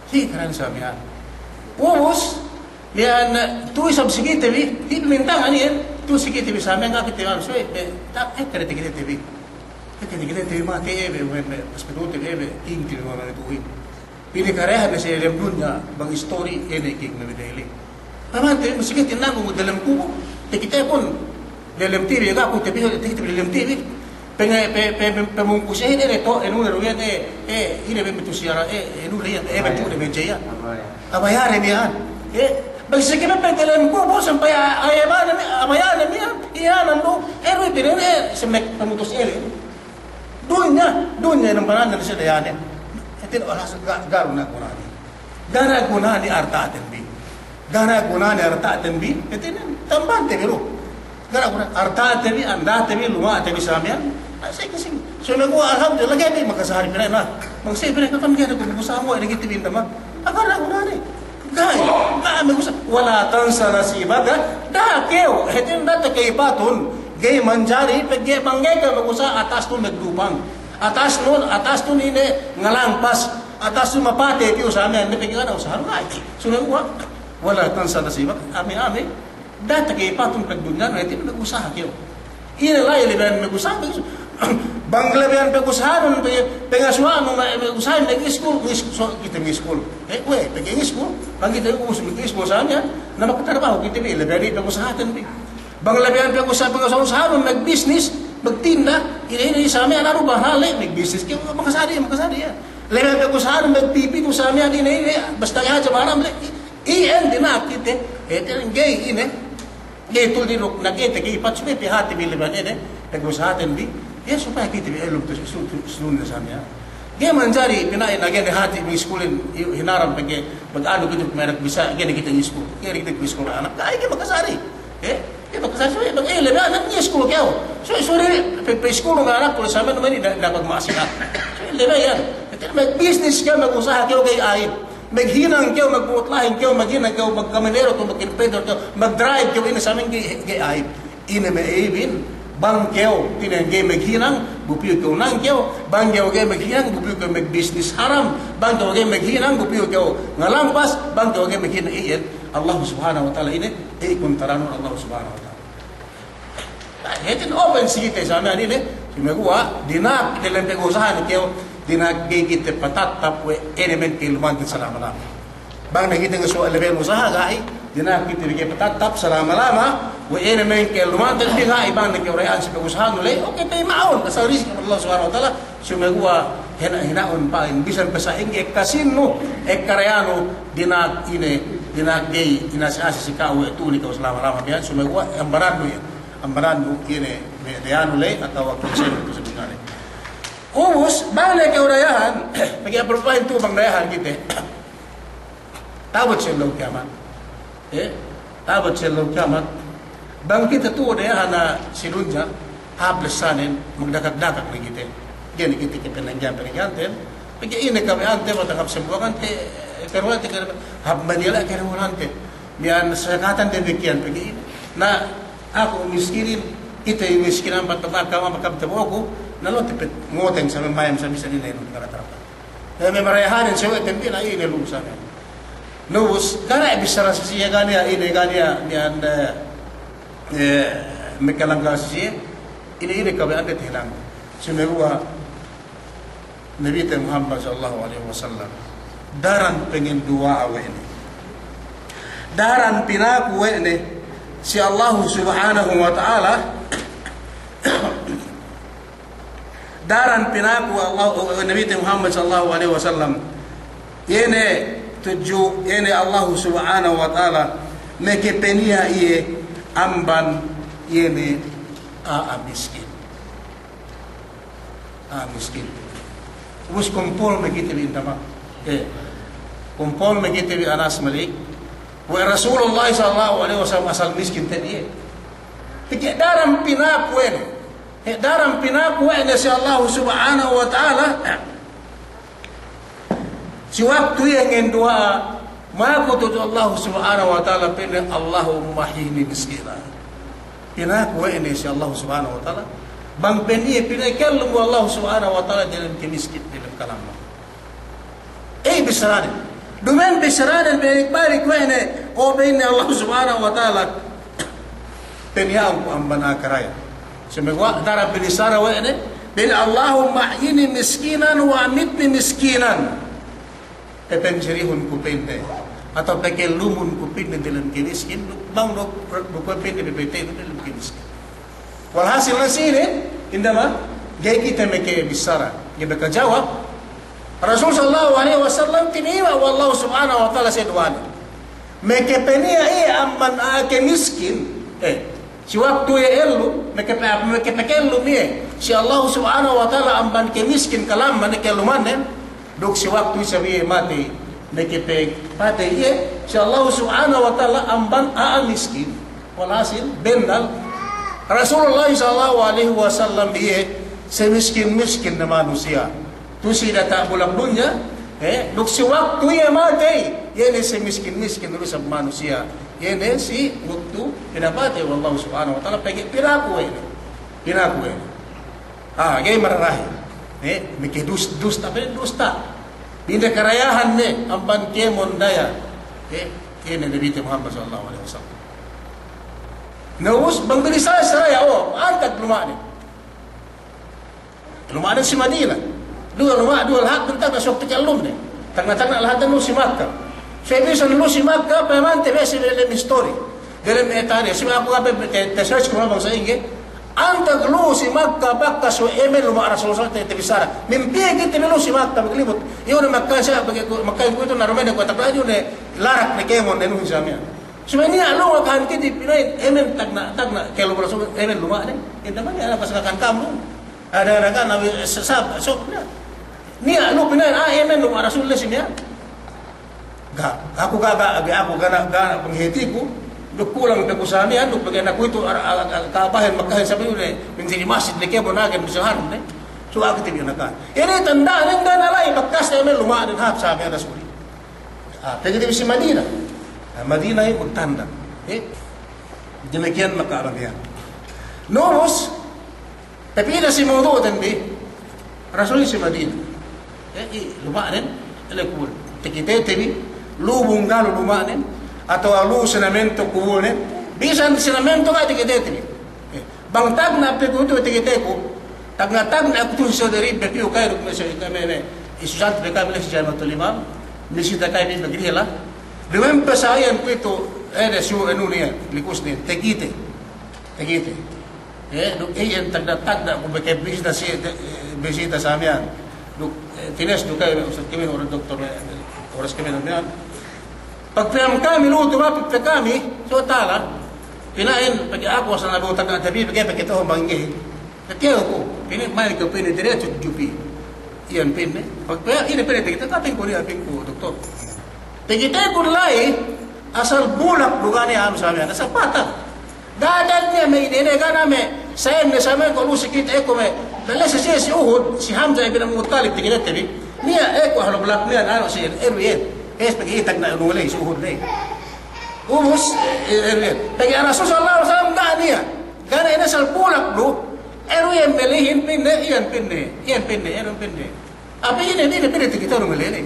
Sa'ingge kareyane sa miya'an. Ubus, miya'an, eh, tu'u isab si kite bi, di' mintangan iyan, tu'u si kite bi sa miya'an, ga' kite bi anu, subey, eh, ta-, eh, kite, kite bi. Kite, kite bi, matey, eh, be, be, be, pas pedute, eh, be, inti, be, mama, tu'u in. Pinakarehan ne si delem dunya, bang istori, ine kik ne bedeli. Pamante, masi kite tinanggung delem kubul, te kite pun, delem T V, ga' ku te bi, te kite delem T V. Penge-, pe-, pe-, pe-, pamungkusin, ine to, inu ne ruyan, eh, eh, ine be metu siyara, eh, inu ne yan, eh, betu ne meja ya. Abayare miya'an. Eh, bang si kite pe delem kubul, sampay a-, ayamane mi-, abayane miya'an, iyanan du, eh, ruy pinen, eh, semek pamutus ele. Dunya, dunya ne bananne si dayahan. Hātinen, olas ga', ga' du ne gunane. Ga' du ne gunane arta'ten bi. Ga' du ne gunane arta'ten bi. Hātinen, tambante bi du. Ga' du ne gunane arta'ten bi, andate bi, luma'te bi sa miya'an. Asal ke sing. So, lagu, alhamdulillah, ga'i bi makasari pina'in na. Bang si pina'in katan ga'i du ku usaha mu, ine kite bi inda ma. Ga' du ne gunane. Ga'i, ga'i magusaha. Wala tansa nasibaka. Da'a kew, hātinen da'a takayipatun. Ga'i manjari, pegge' bang ga'i kew magusaha, atasnun magdupang. Atasnun, atasnun ine ngalangpas. Atasnun mapatey piyu sa miya'an, ne pegge' ga' ne usaha, ga'i. Sumeguwa'. Wala tansa nasibaka. Ame-ame. Da'a takayipatun pagdunyanu, hātinen magusaha kew. Ine la'i lebihan magusaha, magusaha. Bang lebihan pagusahanun, pe-, pangasuhanun, ma-, magusaha, mag-iskul, ngis-, so, kite mag-iskul. Eh, we', pegge' iskul, bang kite ubus mag-iskul sa miya'an, na makatarbahu kite bi, lebihan pagusahaten bi. Bang lebihan pagusaha-, pangasuhanun, magbisnis, magtinda, ine, ine sa miya'an, anu, bahale', magbisnis kew, makasari, makasari, ya. Lebihan pagusahanun, magpipitu sa miya'an, ine, ine, basta hadja maharam, le-, i-, iyan dina'ak kite, eh, te ga'i, ine, Ga'i tu'u dina'ak, na ga'i takayipatun, subey pī hāti bi lebihan ine, pagusahaten bi, iye supaya kite bi ellum tu'u si, tu'u si, tu'u si dunya sa miya'an. Ga'i manjari pina'in na ga'i ne hāti bi iskulin, i-, hinaram pegge', pegge' anu kite bi me' anak bisa, ga'i ne kite iskul, ga'i ne kite iskul anak, ga'i, ga'i makasari. Eh, ga'i makasari, subey, pegge', eh, lebihan anak iskul kew. Subey, subey, pe-, paiskul me' anak, kuwe' sa miya'an, duma'in, da-, dapat ma'asila. Subey, lebihan. Hātinen, magbisnis kew, magusaha kew, ga'i aib. Maghinang kew, magbuhut lahin kew, maghinang kew, magkaminero kew, magkimpedor kew, magdrive kew, ine sa miya'an ga'i, ga'i aib. Ine me' aibin, bang kew, hātinen ga'i maghinang, bu piyu kew nang kew, bang kew ga'i maghinang, bu piyu kew magbisnis haram, bang kew ga'i maghinang, bu piyu kew ngalangpas, bang kew ga'i maghinang iyan. Allah Subhanahu wa Ta'ala ine, iye kuntaranun Allah Subhanahu wa Ta'ala. Hātinen open si kite sa miya'an ine, sumeguwa', dina'ak delem pagusahan kew, dina'ak ga'i kite patattap we' ine me' ka'ellumanten salama-lama. Bang ne kite ngasuwa' lebihan usaha ga'i, dina'ak kite bi ga'i patattap salama-lama, we' ine me' ka'ellumanten bi ga'i, bang ne kew reya'an si pagusahanu ley, oke, pa'in ma'un, asal rizki Allah Subhanahu wa Ta'ala, sumeguwa' Hina-, hina'un pa'in, bisan pe sa'ingge ekka sīnnu, ekka dayanu, dina'ak ine, dina'ak ga'i inasi-asi si ka'u we' tu'u ne ka'u salama-lama miya'an, sumeguwa' ambanannu iye, ambanannu ine, me' dayanu ley, atawa kunsel tu sabutane. Ubus, bang ne kew dayahan, pegge' apalpa'in tu'u bang dayahan kite. Ta'abut si ellew kiyamat. Eh, ta'abut si ellew kiyamat. Bang kite tu'u dayahan si dunya, hāp lessanen, magdakak-dakak ne kite. Ga'i ne kite kapananggihan-pananggihanten. Pegge' ine kabaya'ante, matangkap sembuwangante, karuwante, hāp manila' karuwante. Miya'an sakatan damikiyan pegge' ine. Na, aku miskinin, kite miskinan, amban tabakan, amban kam taboku, na lo' te pet ngoteng sa me' mayam sa bisan ine, inu, kala tarapa. Eh, me' marayahanin sawe'ten bi na ine lu'u sane. Na ubus, ga' niya' bissara si siye, ga' niya' ine, ga' niya' miya'an, eh, eh, makalanggal si siye, ine-ine kabaya'ande tahinang. Sumeguwa' Nabite Muhammad sallallahu alaihi wasallam, daran panganduwa'a we' ne. Daran pinaku we' ne si Allahu Subhanahu wa Ta'ala, daran pinaku Allah, Nabite Muhammad sallallahu alaihi wasallam, iye ne tudju, iye ne Allahu Subhanahu wa Ta'ala, makapaniya' iye amban iye ne a'a miskin. A'a miskin. Ubus kumpul me' kite bi indamak. Eh. Kumpul me' kite bi Anas Malik. We' Rasulullah sallallahu alaihi wasallam asal miskin te'ed iye. Pegge' daran pinaku we' ne. He, daran pinaku we' ne si Allahu Subhanahu wa Ta'ala. Si waktu iye nganduwa'a, maku tudju Allahu Subhanahu wa Ta'ala, pa'inne, "Allahumma ahyini miskina." Pinaku we' ne si Allahu Subhanahu wa Ta'ala. Bang pa'in iye, pinakellum we' Allahu Subhanahu wa Ta'ala diyalem kamiskin, diyalem kalamma. Ey, bissaranen. Duma'in bissaranen balik-balik we' ne, o pa'inne Allahu Subhanahu wa Ta'ala, paniya'un ku amban a'a karaya. Sumeguwa' daran binissara we' ne, pa'inne, "Allahumma ahyini miskinan wa amitni miskinan." Papanjirihun ku pa'inne, atawa pakellumun ku pa'inne diyalem kamiskin, bang du, du ku pa'inne papateynu diyalem kamiskin. Walhasil ne sine, inda ma, ga'i kite makabissara, ga'i makajawab. Rasul sallallahu alaihi wasallam tiniwa' we' Allahu Subhanahu wa Ta'ala si duwa'anen. Makapaniya' iye amban a'a kamiskin, eh, si waktu iye ellu, makape-, makapakellum iye si Allahu Subhanahu wa Ta'ala amban kamiskin kalamma ne kellumannen, duk si waktu isab iye matey, makapapatey iye si Allahu Subhanahu wa Ta'ala amban a'a miskin. Walhasil, bennal, Rasulullah sallallahu alaihi wasallam iye samiskin-miskin ne manusiya'. Tu'u si diyata' bulak dunya, eh, duk si waktu iye matey, iye ne samiskin-miskin du isab manusiya'. Iye ne si waktu pinapatey we' Allahu Subhanahu wa Ta'ala, pegge' pinaku we' ne. Pinaku we' ne. Ah, ga'i mararahi. Eh, makadus-, dusta, pe dusta. Pinda karayahan ne, amban kēmon daya. Eh, iye ne Nabite Muhammad sallallahu alaihi wasallam. Na ubus, bang binissara si saraya, o, antag luma'nen. Luma'nen si Madina. Duwe luma', duwe lahat, bang tagna' si waktu ka'ellumne. Tagna'-tagna' lahat lu si Makka. Sa' bisan lu si Makka, payamante bese diyalem history. Diyalem, eh, tarih. Si aku ga'i pe, te-, te-search ku bang sa'ingge. Antag lu si Makka, bakkas we' emen luma' Rasul sa' te-, tabissara. Mimpiye kite bi lu si Makka, maglibut. Iyu ne Makka sa', pegge' ku, Makka kuwe'itu na duma'in kuwe' tagna' iyu ne larak ne kēmon ne nuhin sa' miya'an. Subey niya' lu ngakahan kite bi pina'in, emen tagna', tagna' kēmon Rasul, emen luma'nen. Inda' mane, ana' pas ngakahan kam lu. Ada, ada kan, nabi, sesab, so, na. Niya' lu pina'in, ah, emen luma' Rasul le si miya'an. Ga', aku ga', ga', ga', aku ga' na, ga' na panghātiku, duk kulang pe ku sa' miya'an, duk pegge' na kuwe'itu, ar-, ar-, ar-, kabahen, makahen sabi ne, manjari masjid ne kēmon agen bisan harun ne. So, aku te bi nakahan. Ine tanda'nen ga' na la'i, bakkas ne emen luma'nen hāp sa' miya'an Rasul. Ah, pegge' te bi si Madina. Ah, Madina iye magtanda'. Eh? Damikkiyan maka'abang iyan. Na ubus, tapī ne si mawdu'ten bi, Rasul si Madina. Eh, i, luma'nen, ele kubul. Takitete bi, lu bunggalu luma'nen, atawa lu sinamento kubulnen, bisan sinamento ga' takitete bi. Eh, bang tagna' pe kuwe'itu takiteku, tagna'-tagna' aku tu'u si Saudi Arabia, piyu ka'u duk me' si, me', me', me', istusante pe kami le si Jamiatul Imam, misita kami magrihla. Duma'in pe sa' iyan kuwe'itu, eh, ne, su, anu ne iyan, likus ne, takite. Takite. Eh, duk iyan tagna'-tagna' ku makabisita si, te-, bisita sa' miya'an. Duk, eh, tines duk kami, ustad kami, oras doktor, eh, oras kami, na miya'an. Pagpayam kami, lu'u tu mapit pe kami, so tala, pina'in, pegge' aku asal nabi utak na tabi, pegge', pegge' to'o bangge. Pegge' aku, pini, mali ke pini, diretso jupi. Iyan pini, pagpayam, ine pini, pegge' tatating ku niya', pini ku, doktor. Pegge' tekun la'i, asal bulak du ga' niya' anu sa miya'an, asal patah. Dadan niya' me' ine, ine, ga' ne me', sa'ingge sa miya'an ko' lu si kite eko me'. Dale si, si, si Uhud, si Hamzah ibn Abdul Muttalib, tekite bi. Niya' eko ahlu bulak niya', anu si, eru iyan. Es pegge' itag na anu le, si Uhud le. Ubus, eh, eru iyan. Pegge' Rasul sallallahu alaihi wasallam ga' niya'. Ga' ne ine asal bulak du. Eru iyan melihin pinne, iyan pinne, iyan pinne, eru pinne. Ape ine, ine pinne tekite anu melele.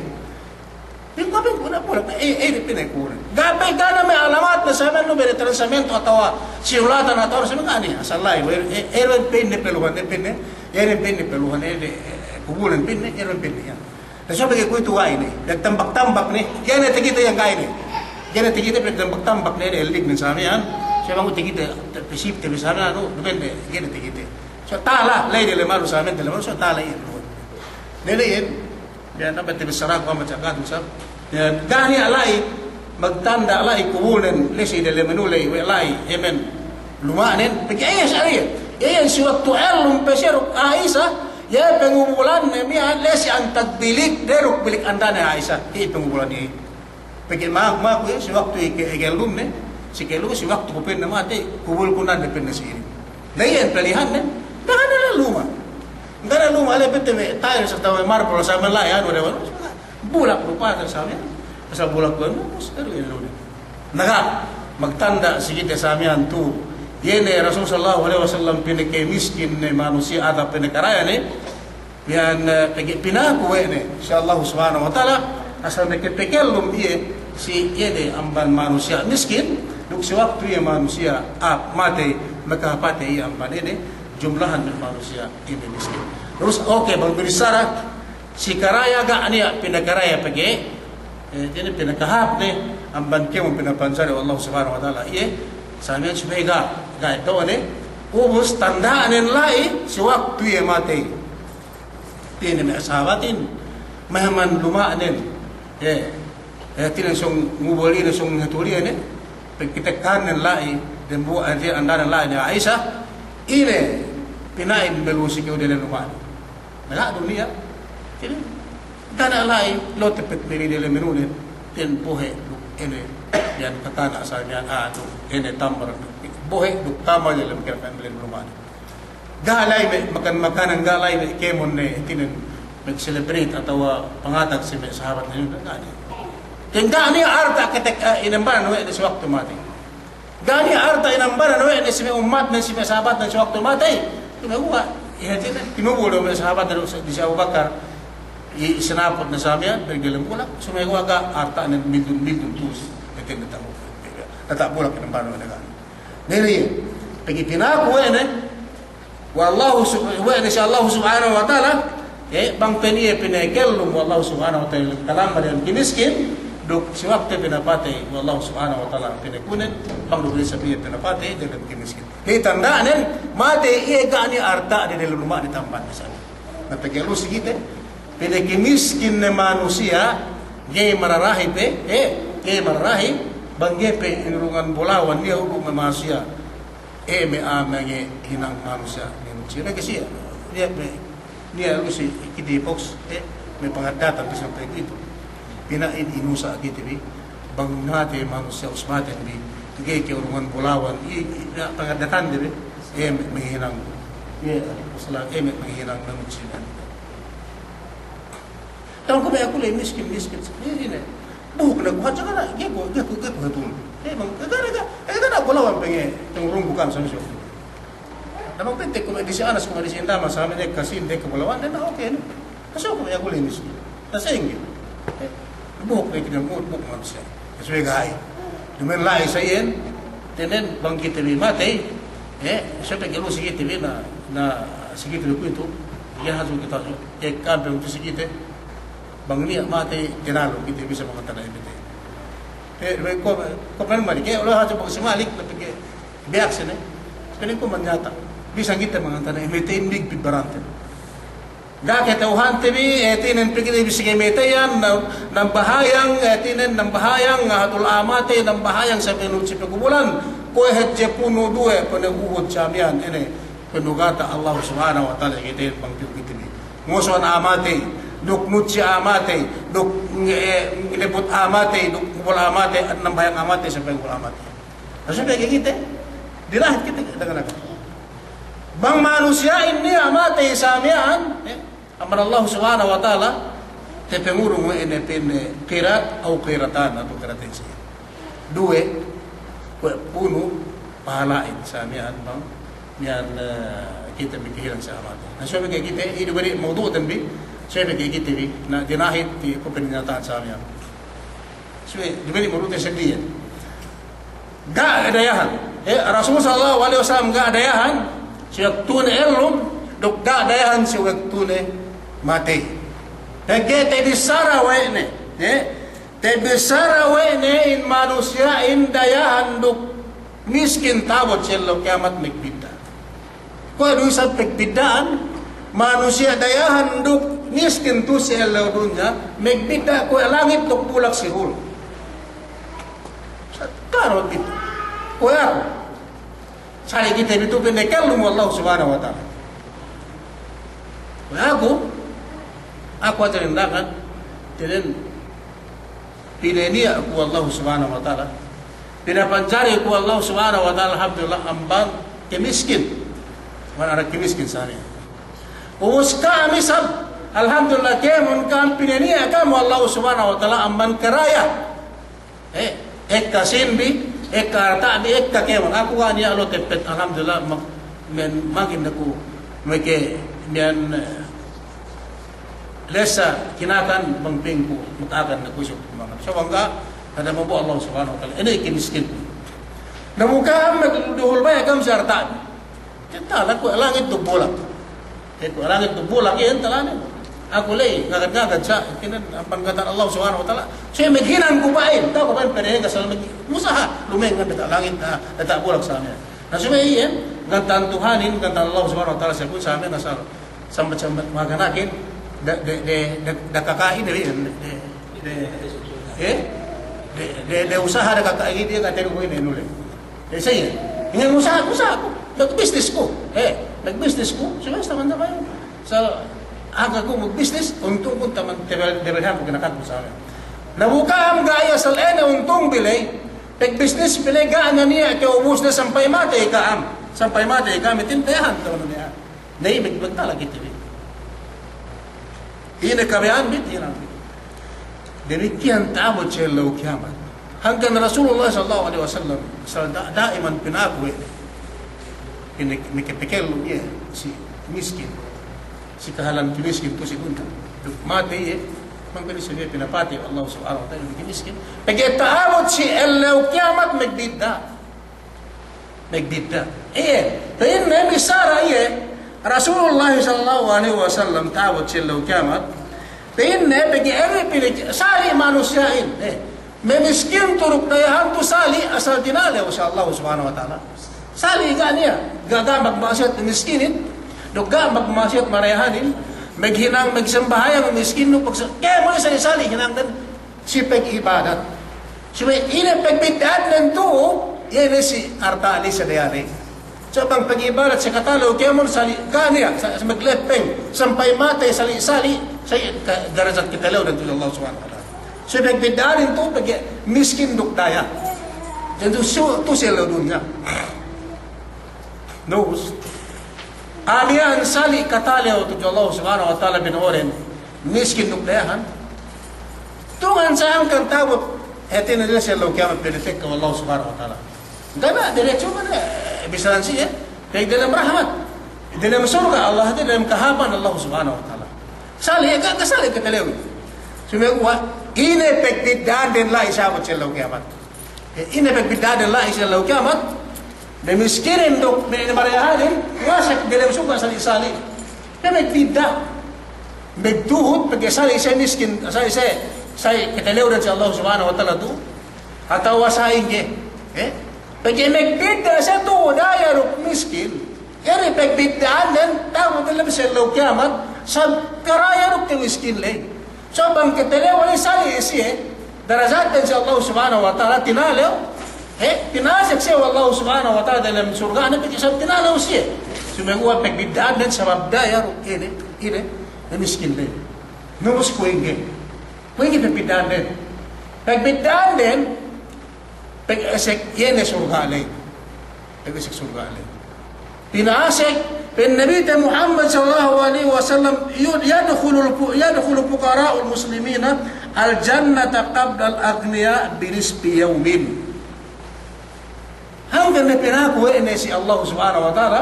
Pingku, pingku, na pula, eh, eh, di pine kubulan. Ga' pe, ga' ne me' alamat ne sa miya'an nu bere transamento atawa siyulatan atawa sa miya'an ga' ne, asal la'i, eh, eh, pine peluhan, eh, pine, eh, pine peluhan, eh, eh, kubulan pine, eh, pine, ya. Tasabi ke kuwe'itu ga' ine, pagtambak-tambak ne, ga'i ne tekite iyan ga'i ne. Ga'i ne tekite pagtambak-tambak ne, ellig ne sa miya'an, sa bang tekite, te, pisip, te, sa miya'an, nu, depende, ga'i ne tekite. So, tala, la'i diyalem anu sa miya'an, diyalem anu, so, tala iyan, nu. Diyalem iyan, Iyan, amban tabissaraku amban cakatun sab. Iyan, ga' niya' la'i, magtanda' la'i kubulnen, la'i si diyalem anu la'i, we' la'i, emen, luma'nen, pegge' iye sa iye. Iye si waktu ellum pe siye duk Aisha, iye pengubulanne miya'an, la'i si antag bilik, duk bilik andane Aisha, iye pengubulanne. Pegge' ma-, maku iye, si waktu iye ke-, kellumne, si kellum, si waktu ku pa'inne matey, kubulku nande pa'inne si inin. Na iyan pilihanne, da'a ne luma'. Ga' ne luma' le pete me' tiles atawa marbol sa me' la'i anu de wanu. Bulak du pa'inte sa me'. Asal bulak du anu, terus anu iyan luma'. Na ga', magtanda' si kite sa miya'an tu. Iye ne Rasul sallallahu alaihi wasallam pinakamiskin ne manusiya' atawa pinakaraya ne. Iyan, eh, pegge' pinaku we' ne si Allahu Subhanahu wa Ta'ala, asal ne ke-, pekellum iye si iye de amban manusiya' miskin, duk si waktu iye manusiya' ap-, matey, makapatey iye amban ine, jumlahan me' manusiya' ine miskin. Terus, oke, bang binissara, si karaya ga' niya' pinakaraya pegge', eh, ine pinakahāp ne, amban kēmon pinapansari we' Allahu Subhanahu wa Ta'ala iye, sa miya'an supaya ga', ga' ito ne, ubus tanda'nen la'i, si waktu iye matey. Ine me' sahabatin, meheman luma'nen, eh, eh, tinen sōng ngubul ine sōng hatuli'en, eh, pagkitekkanen la'i, dembuwa', eh, andanen la'i ne Aisha, ine pina'in belusi kew diyalem luma'nen. Na ga' du niya', tinen, tana' la'i, lo' tepet meri diyalem menunen, ten bohe', duk ine, iyan katana' sa miya'an, ah, duk ine tambar, bohe', duk kamal diyalem kew, diyalem luma'nen. Ga' la'i me' makan-makanan, ga' la'i me' kēmon ne, tinen, me' celebrate atawa pangatag si me' sahabat ne, ga' ne. Ken ga' niya' arta' ketek, eh, inambanan we' ne si waktu matey. Ga' niya' arta' inambanan we' ne si me' ummatnen, si me' sahabatnen si waktu matey. Sumeguwa', iye tinen, kinubul du me' sahabatnen du si Abu Bakar, i-, sinaput ne sa miya'an, pegge' diyalem bulak, sumeguwa' ga' arta'nen milyun-milyun tu'u si, iye tinen, diyalem bulak inambanan we' ne ga'. Dili, pegge' pinaku we' ne, we' Allahu sub-, we' ne si Allahu Subhanahu wa Ta'ala, eh, bang pa'in iye pinakellum we' Allahu Subhanahu wa Ta'ala, kalamma diyalem kamiskin, duk si waktu pinapatey we' Allahu Subhanahu wa Ta'ala, pinakunen, bang du isab iye pinapatey diyalem kamiskin. Iye tanda'nen, matey iye ga' niya' arta'de diyalem luma'ne tamban isab. Na pegge' lu si kite, pinakamiskin ne manusiya', ga'i mararahi pe, eh, ga'i mararahi, bang ga'i pe inurungan bulawan niya' udu' me' manusiya'. Eh, me' a'a mangahinang manusiya' ne, si, ne ke siya. Niya' me', niya' lu si kite boks, eh, me' pangaddatan pe sampay kuwe'itu. Pina'in inusa' kite bi, bang matey manusiya' us matey bi, ga'i ke urungan bulawan, i, i, na pangaddatande bi, eh, me', mangahinang. Iye, masalah, eh, me', mangahinang manusiya'. Tang ku me' aku le miskin, miskin. Ine, ine. Buhuk ne ku hadja kana, ga'i ku, ga'i ku, ga'i ku hatun. Eh, bang, ga'i, ga'i, ga'i, ga'i, ga'i bulawan penge, pengurung bukan sama siyo. Na bang pente ku me' disi Anas, ku me' disi Indaman, sama ne kasin de ku bulawan, de na oke ne. Kaso ku me' aku le miskin. Na sa'ingge. Eh, buhuk ne kite, buhuk, buhuk manusiya'. Kasuwe ga'i. Duma'in la'i sa iyan, tinen bang kite bi matey, eh, siye pe ga'i lu si kite bi na, na si kite bi kuwe'itu, iye hadja kite hadja, eh, kampung tu si kite, bang niya' matey, tinalu kite bisa mangantana' matey. Eh, duma'in ko, ko pa'in malik, eh, lu hadja bang si malik, tapi ke, biyak sine, pa'in ko manyata', bisa kite mangantana' matey, indig pit barante. Ga' kata'uhante bi, hātinen pegge' bi si kamateyan, na-, nambahayang, hātinen nambahayang, ngahatul a'a matey, nambahayang sampay nuhut si pakubulan, kuwe' hadje punu' duwe, punu' Uhud samiyan, ine, panugata Allah Subhanahu wa Ta'ala kite bang piyu kite bi. Ngoso'an a'a matey, duk nuhut si a'a matey, duk nge-, ngelebut a'a matey, duk kubul a'a matey, nambahayang a'a matey, sampay kubul a'a matey. Maksudne kite, dina'ak kite, dagan-dagan. Bang manusiya'in niya' matey samiyan, eh, amban Allah Subhanahu wa Ta'ala, tapangurung we' ne pa'inne qirat aw qiratan atawa qiratayn siye. Duwe, kuwe' punu' pahala'in samiyan bang, miya'an, eh, kite bi kahinang si a'a matey. Na, subey kite, iye du bari mawdu'ten bi, subey kite bi, na dina'ak ti ku peninata'an samiyan. Subey, duma'in murute sadiyan. Ga' dayahan. Eh, Rasul sallallahu alaihi wasallam ga' dayahan si waktune ellum, duk ga' dayahan si waktune matey. Pegge' tabissara we' ne, eh, tabissara we' ne in manusiya'in dayahan duk miskin ta'abut si ellew kiyamat magbidda'. Kuwe' du isab pagbidda'an, manusiya' dayahan duk miskin tu'u si ellew dunya, magbidda' kuwe' langit duk bulak si hulu. Sa-, karo' bidda'. Kuwe' aku. Sali' kite bi tu'u pinakellum we' Allah Subhanahu wa Ta'ala. Kuwe' aku, aku ajarin dakan, tinen Pinaniya' ku Allah Subhanahu wa Ta'ala. Pinapanjari ku Allah Subhanahu wa Ta'ala, alhamdulillah, amban kamiskin. Amban anak kamiskin saniya. Ubus ka'am isab, alhamdulillah, kēmon ka'am pinaniya' ka'am we' Allah Subhanahu wa Ta'ala amban karaya. Eh, ekka sīnbi, ekka arta'bi, ekka kēmon. Aku ga' niya' lu teppet, alhamdulillah, ma-, men-, mangkin daku, meke, men, eh, lessa kinakan bang pingku, makakan ne kusuk. So bang ga', kada mabu Allah Subhanahu wa Ta'ala. Ine kamiskin. Na bu ka'am magduhul baya' ka'am si arta'bi. Kite la'i kuwe' langit duk bulak. Kuwe' langit duk bulak, iyan talane. Aku la'i, ngagad-ngagad sa', kinen amban katan Allah Subhanahu wa Ta'ala. So maghinang ku ba'in, ta'u ku ba'in pere ga' asal mag-, usaha, lumengngan diyata' langit, diyata' bulak sa' miya'an. Na subey iyan, gantan Tuhanin, gantan Allah Subhanahu wa Ta'ala, sa' kun sa' miya'an asal. Sambat-sambat maganakin, da, da, da, da, da kaka'i ne, da, da, da, eh? Da, da, da usaha da kaka'i ne, da kaka'i ne, nule. Eh, sa' iye. Inin usaha, usaha ku. Magbisnis ku. Eh, magbisnis ku. Subey sa' taman-taman. Sa' aga ku magbisnis, untung ku taman, tebel, tebel han ku kinakan ku sa' miya'an. Na bu ka'am ga' iye asal ine untung bi la'i, pagbisnis bi la'i ga' ne niya' ke'ubusne sampay matey ka'am. Sampay matey ka'am, itin tehan taman niya'. Na iye, mag-, magtala kite bi. Ine kabaya'an bi, ine bi. Damikkiyan ta'abut si ellew kiyamat. Hangkan Rasulullah sallallahu alaihi wasallam, sal-, da-, da'iman pinaku we', ine, meke-, mekellum iye si miskin. Si kahalan kamiskin tu'u si dunya. Duk matey iye, bang pa'in si iye pinapatey we' Allah Subhanahu wa Ta'ala, kamiskin. Pegge' ta'abut si ellew kiyamat magbidda'. Magbidda'. Iye, pa'inne bissara iye, Rasulullah sallallahu alaihi wasallam ta'abut si ellew kiyamat, pa'inne pegge' ine pili-, sali' manusiya'in, eh, mamiskin tu'u duk dayahan tu'u sali' asal tinalew si Allah Subhanahu wa Ta'ala. Sali' ga' niya', ga', ga' magma'asiyat mamiskinin, duk ga' magma'asiyat marayahanin, maghinang, magsambahayang miskin, duk pagsa-, kēmon sali'-sali' hinangden, si pag'ibadat. Subey ine pagbidda'annen tu'u, iye ne si arta' ley si dayaley. So bang pag'ibadat si katalew kēmon sali' ga' niya', sa-, sa-, maglepeng, sampay matey sali'-sali', sa' iye ka-, darajat katalewden tudju Allah Subhanahu wa Ta'ala. So pagbidda'annen tu'u pegge' miskin duk daya. Iyan tu'u su-, tu'u si ellew dunya. Nus. A'a miya'an sali' katalew tudju Allah Subhanahu wa Ta'ala bino'oden. Miskin duk dayahan. Tungan sa' hangkan ta'abut, hātinen diyalem si ellew kiyamat pinatekka we' Allah Subhanahu wa Ta'ala. Ga' ne, diretso ne, eh, bisan si, eh, pegge' diyalem rahmat. Diyalem surga' Allah, diyalem kahāpan Allah Subhanahu wa Ta'ala. Sali', eh, ga', ga' sali' katalew. Sumeguwa', ine pagbidda'annen la'i si ta'abut si ellew kiyamat. Eh, ine pagbidda'annen la'i si ellew kiyamat. Mamiskinin duk, me-, marayahanin, masa' diyalem surga' sali'-sali'. Iye magbidda'. Magtuhut, pegge' sali' siye miskin, sali' siye, sali' katalewden si Allah Subhanahu wa Ta'ala tu'u. Atawa sa'ingge. Eh? Pegge' magbidda' siye tu'u, daya duk miskin. Iye ne pagbidda'annen, ta'abut diyalem si ellew kiyamat, Sab karaya duk te miskin ley. So bang katalew ley sali' siye, darajatten si Allah Subhanahu wa Ta'ala tinalew, he, tinasek siye we' Allah Subhanahu wa Ta'ala dalem surga'ne pegge' sab tinalew siye. Sumeguwa' pagbidda'anden sabab daya duk ine, ine, ne miskin ley. Nurus kuwe' ingge. Kuwe' ingge pagbidda'anden. Pagbidda'anden, pag-esek iye ne surga' ley. Pag-esek surga' ley. Pinasek, pa'in Nabite Muhammad sallallahu alaihi wasallam, yud-, yadkhulul fu-, yadkhulu fuqara'ul muslimina al-jannata qablal aghniya bi nisfi yawmin. Hangkan ne pinaku we' ne si Allah Subhanahu wa Ta'ala,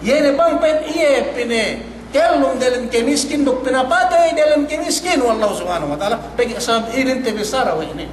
iye ne bang pa'in iye pinatellum dalem kamiskin duk pinapatey dalem kamiskin we' Allah Subhanahu wa Ta'ala, pegge' sabab inin tabissara we' ne.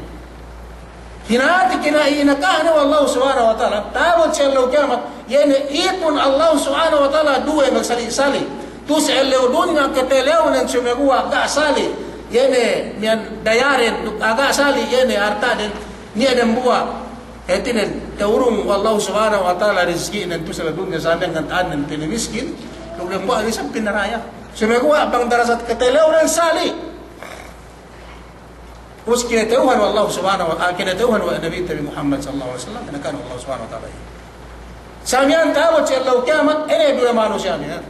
Hinati kinahinakahne we' Allah Subhanahu wa Ta'ala, ta'abut si ellew kiyamat, iye ne ipun Allah Subhanahu wa Ta'ala duwe magsali'-sali'. Tu'u si ellew dunya katalewnen sumeguwa' ga' sali', iye ne miya'an dayaden, duk ga' sali', iye ne arta'den, niya' dembuwa'. Hātinen, ta'urung we' Allah Subhanahu wa Ta'ala rizki'nen tu'u si ellew dunya sa miya'an nganta'annen pa'in miskin, duk dembuwa' isab pinaraya. Sumeguwa' bang darajat katalewnen sali'. Ubus kinata'uhan we' Allah Subhanahu wa, ah, kinata'uhan we' Nabite bi Muhammad sallallahu alaihi wasallam, kinata'uhan we' Allah Subhanahu wa Ta'ala. Sa miya'an ta'abut si ellew kiyamat, ine duwe manusiya' miya'an.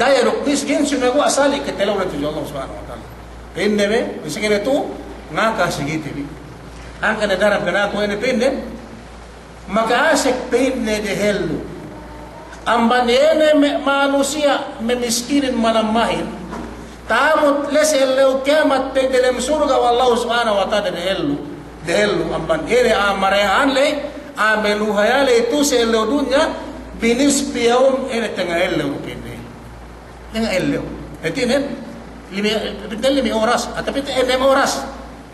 Daya duk miskin, sumeguwa' sali' katalewnen tudju Allah Subhanahu wa Ta'ala. Pa'inne bi, miskin itu, ngaka si kite bi. Hangkan ne daran pinaku ine pa'inne, Maka'asek pa'inne dehellu. Amban iye ne me', manusiya' mamiskinin malammahin. Ta'abut la'i si ellew kiyamat pegge' dalem surga' we' Allah Subhanahu wa Ta'ala dehellu. Dehellu amban iye ne a'a maraya'an ley, a'a maluhaya ley tu'u si ellew dunya, bi nisfi yawm, iye ne tenga' ellew pa'inne. Tenga' ellew. Hātinen, lime, pa'inte lime oras, atawa pa'inte ennem oras.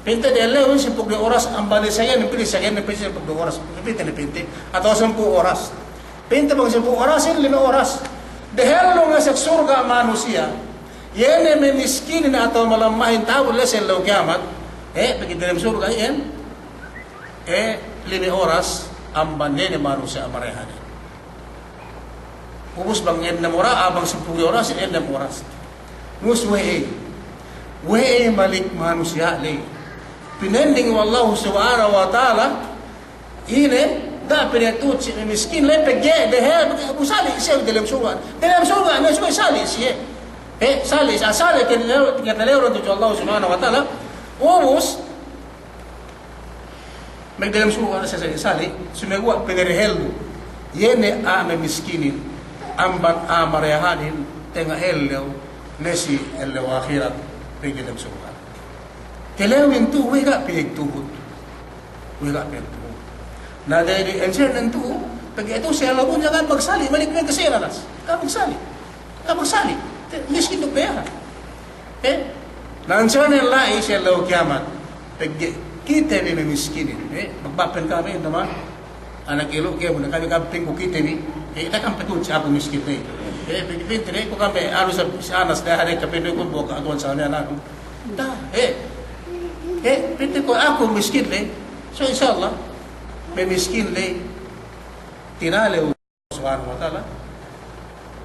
Pa'inte dehellu sampū' duwe oras, amban isab iyan, pa'inte isab iyan, pa'inte sampū' duwe oras. Pa'inte ne pa'inte, atawa sampū' oras. Pa'inte bang sampū' orasin, lime oras. Dehellu ngasek surga' manusiya'. Iye ne mamiskinin atawa malammahin ta'abut la'i si ellew kiyamat. Eh, pegge' dalem surga' iyan. Eh, lime oras, amban iye ne manusiya' marayahanin. Ubus bang ennem ora-, ah, bang sampū' oras, ennem oras. Ubus we'ey. We'ey malik manusiya' ley. Pinending we' Allahu Subhanahu wa Ta'ala, ine, ga' pinatuhut si miskin ley, pegge' dehe-, bu sali' siye dalem surga'. Dalem surga', ne surga' sali' siye. Eh, sali', ah, sali' ke, ke, ke, tudju Allahu Subhanahu wa Ta'ala. Ubus, Magdalem surga' ne sali'-sali', sumeguwa' pinadehellu. Iye ne a'a mamiskinin, amban a'a marayahanin, tenga' ellew, ne si ellew ahirat, pegdalem surga'. Talewin tu'u, we' ga' pegtuhut. We' ga' pegtuhut. Na, diyalem answernen tu'u, pegge' tu'u si ellew dunya ga' magsali', malik me' kasi'an anas. Ga' magsali'. Ga' magsali'. Te-, miskin duk dayahan. Eh? Na answernen la'i si ellew kiyamat. Pegge' kite bi me' miskinin. Eh? Magbapen kami, inda ma. Anak ilu' ke, bu ne kami, kami pegge' kite bi. Eh, takam pegge' si aku miskin bi. Eh, pegge' pinte bi, ku kami, anu sa, si anas dayahan, eh, kapinte ku, bu ka, atuwan sa anak. Da, eh. Eh, pinte ku aku miskin bi. So, insya Allah, me' miskin bi. Tinalew Subhanahu wa Ta'ala,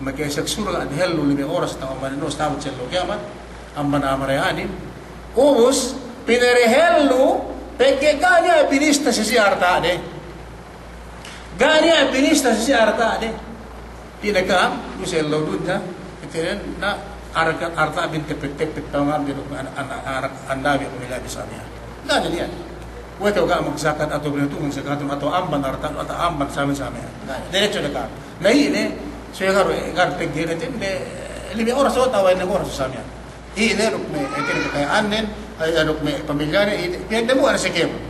maka'asek surga' dehellu lime oras atawa amban ine oras ta'abut si ellew kiyamat, amban a'a marayahanin. Ubus, pinadehellu, pegge' ga' niya' binista si siye arta'de. Ga' niya' binista si siye arta'de. Pinaka'am, tu'u si ellew dunya, katinen, na, Arka-, arta' bin tepet-tepet tawang abdi duk an-, an-, an-, andabi' pamilya bi sa miya'an. Ga' ne iyan. Kuwe' kew ga' magzakat atawa binatun zakatun atawa amban arta', atawa amban same-same. Ga' ne. Derecho ne ka'am. Na ine, so iye garu, garu pegge' ne tinde, lime oras atawa ennem oras sa miya'an. Ine duk me', ine duk me' kakayanen, ay, duk me' pamilyanen, ine, pegge' dembuwa' ne si kēmon.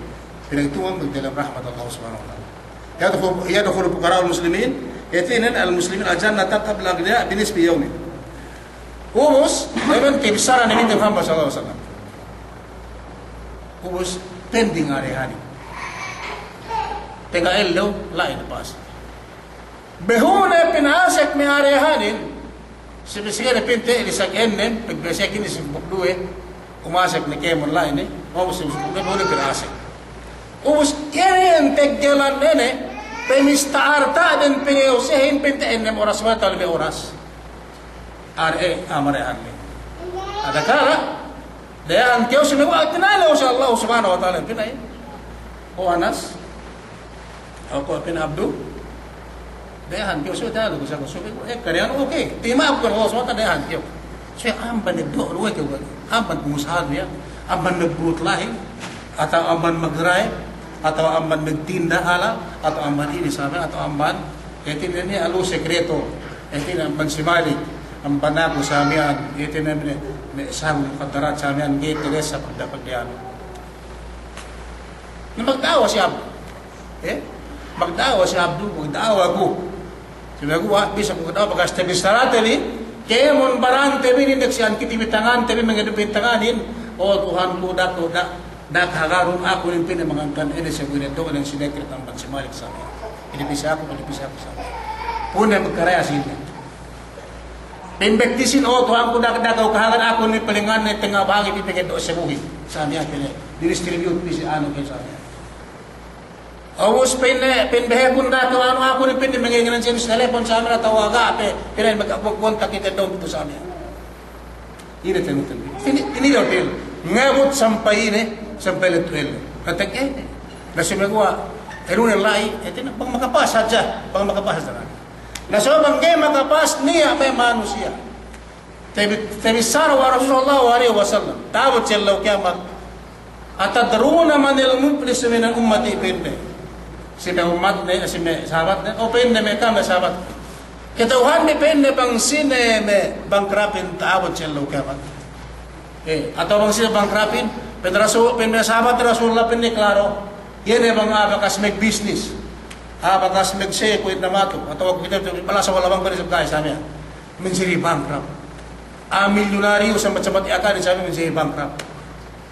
Pegge' tu'u me' dalem rahmat Allah Subhanahu wa Ta'ala. Yadkhulu, yadkhulu fuqara'ul muslimin, hātinen al-muslimin al-jannata qabla al-aghniya bi nisfi yawmin. Ubus, iye ne tabissara Nabi Muhammad sallallahu alaihi wasallam. Ubus, pending a'a dayahanin. Tenga' ellew, la'i ne pas. Behu ne pinasek me' a'a dayahanin, Sigi-sigi ne pinte, lisag ennem, pegbesekin si sampū' duwe, umasek ne kēmon la'i ne, umasek si sampū' duwe, behu ne pinasek. Ubus, iyan peggelan ne ne, pamista arta'den pinayosehin pinte ennem oras atawa lime oras. Are, amare anne. Adakala, dayahan kew si me' wa' tinalew si Allah Subhanahu wa Ta'ala, pina'in. O Anas, o ko' pin Abdu, dayahan kew si, tinalew si Allah Subhanahu wa Ta'ala. Eh, kariyan, oke. Tima' aku kan Allah Subhanahu wa Ta'ala, dayahan kew. Si amban ne do', luwe kew, amban pengusaha niya', amban ne but lahi, atawa amban magdrive, atawa amban magtinda' halal, atawa amban ine sabi, atawa amban, hātinen niya' alu sekreto. Hātinen amban si Malik, amban aku sa miya'an, hātinen me', me' sabu mukaddarat sa miya'an, ga'i teresa pagda-, pagdiyanu. Na magda'wa si Abdu. Eh? Magda'wa si Abdu, magda'wa aku. Sabi aku, wa', bisan ku magda'wa bakas tabissarate bi, kēmon barante bi, inin duk si an kite bi tangante bi, mangeddo' bi tanganin, o Tuhanku, da'a ku, da'a, da'a ku hagarun aku inin pa'inne mangantan inin si bu inin do' inin si nekret amban si Malik sa miya'an. Inin bisa aku, inin bisa aku sa miya'an. Pu'unne magkaraya si inin. Pa'in bektisin, o Tuhanku, da'a, da'a ku kahagan aku inin palinganne tengnga' bahangi pī pangeddo' sabuhin. Sa miya'an pa'inne, dinistribute pī si anu pa'in sa miya'an. Ubus pa'inne, pa'in behekun da'a ku anu aku inin pa'inne, mangengenan si telepon sa miya'an atawa ga' pe, pa'inne magkontak kite dum tu sa miya'an. Ine tenu tenu. Ine, ine yau pa'in. Ngabut sampay ine, sampay lettu ellew. Katek ine. Na sumeguwa', elunen la'i, hātinen bang makapas hadja, bang makapas hadja. Na so bang ga'i makapas, niya' me' manusiya'. Tabi-, tabissara we' Rasul sallallahu alaihi wasallam. Ta'abut si ellew kiyamat. "Atadruna manil muflis min ummati?" pa'inne. Si me' ummatne, si me' sahabatne, o pa'inne me' ka'am me' sahabat. Kata'uhanbi pa'inne bang sine me' bangkrapin ta'abut si ellew kiyamat. Eh, atawa bang sine bangkrapin, pa'in Rasul, pa'in me' sahabat Rasulullah pa'inne klaro. Iye ne bang a'a bakas magbisnis. A'a bakas magseku inin matu. Atawa kite tu, palasa wala' bang pa'inne sabgay sa miya'an. Manjari bankrupt. A'a milyunaryu sambat-sambat iyan ka'an sa miya'an manjari bankrupt.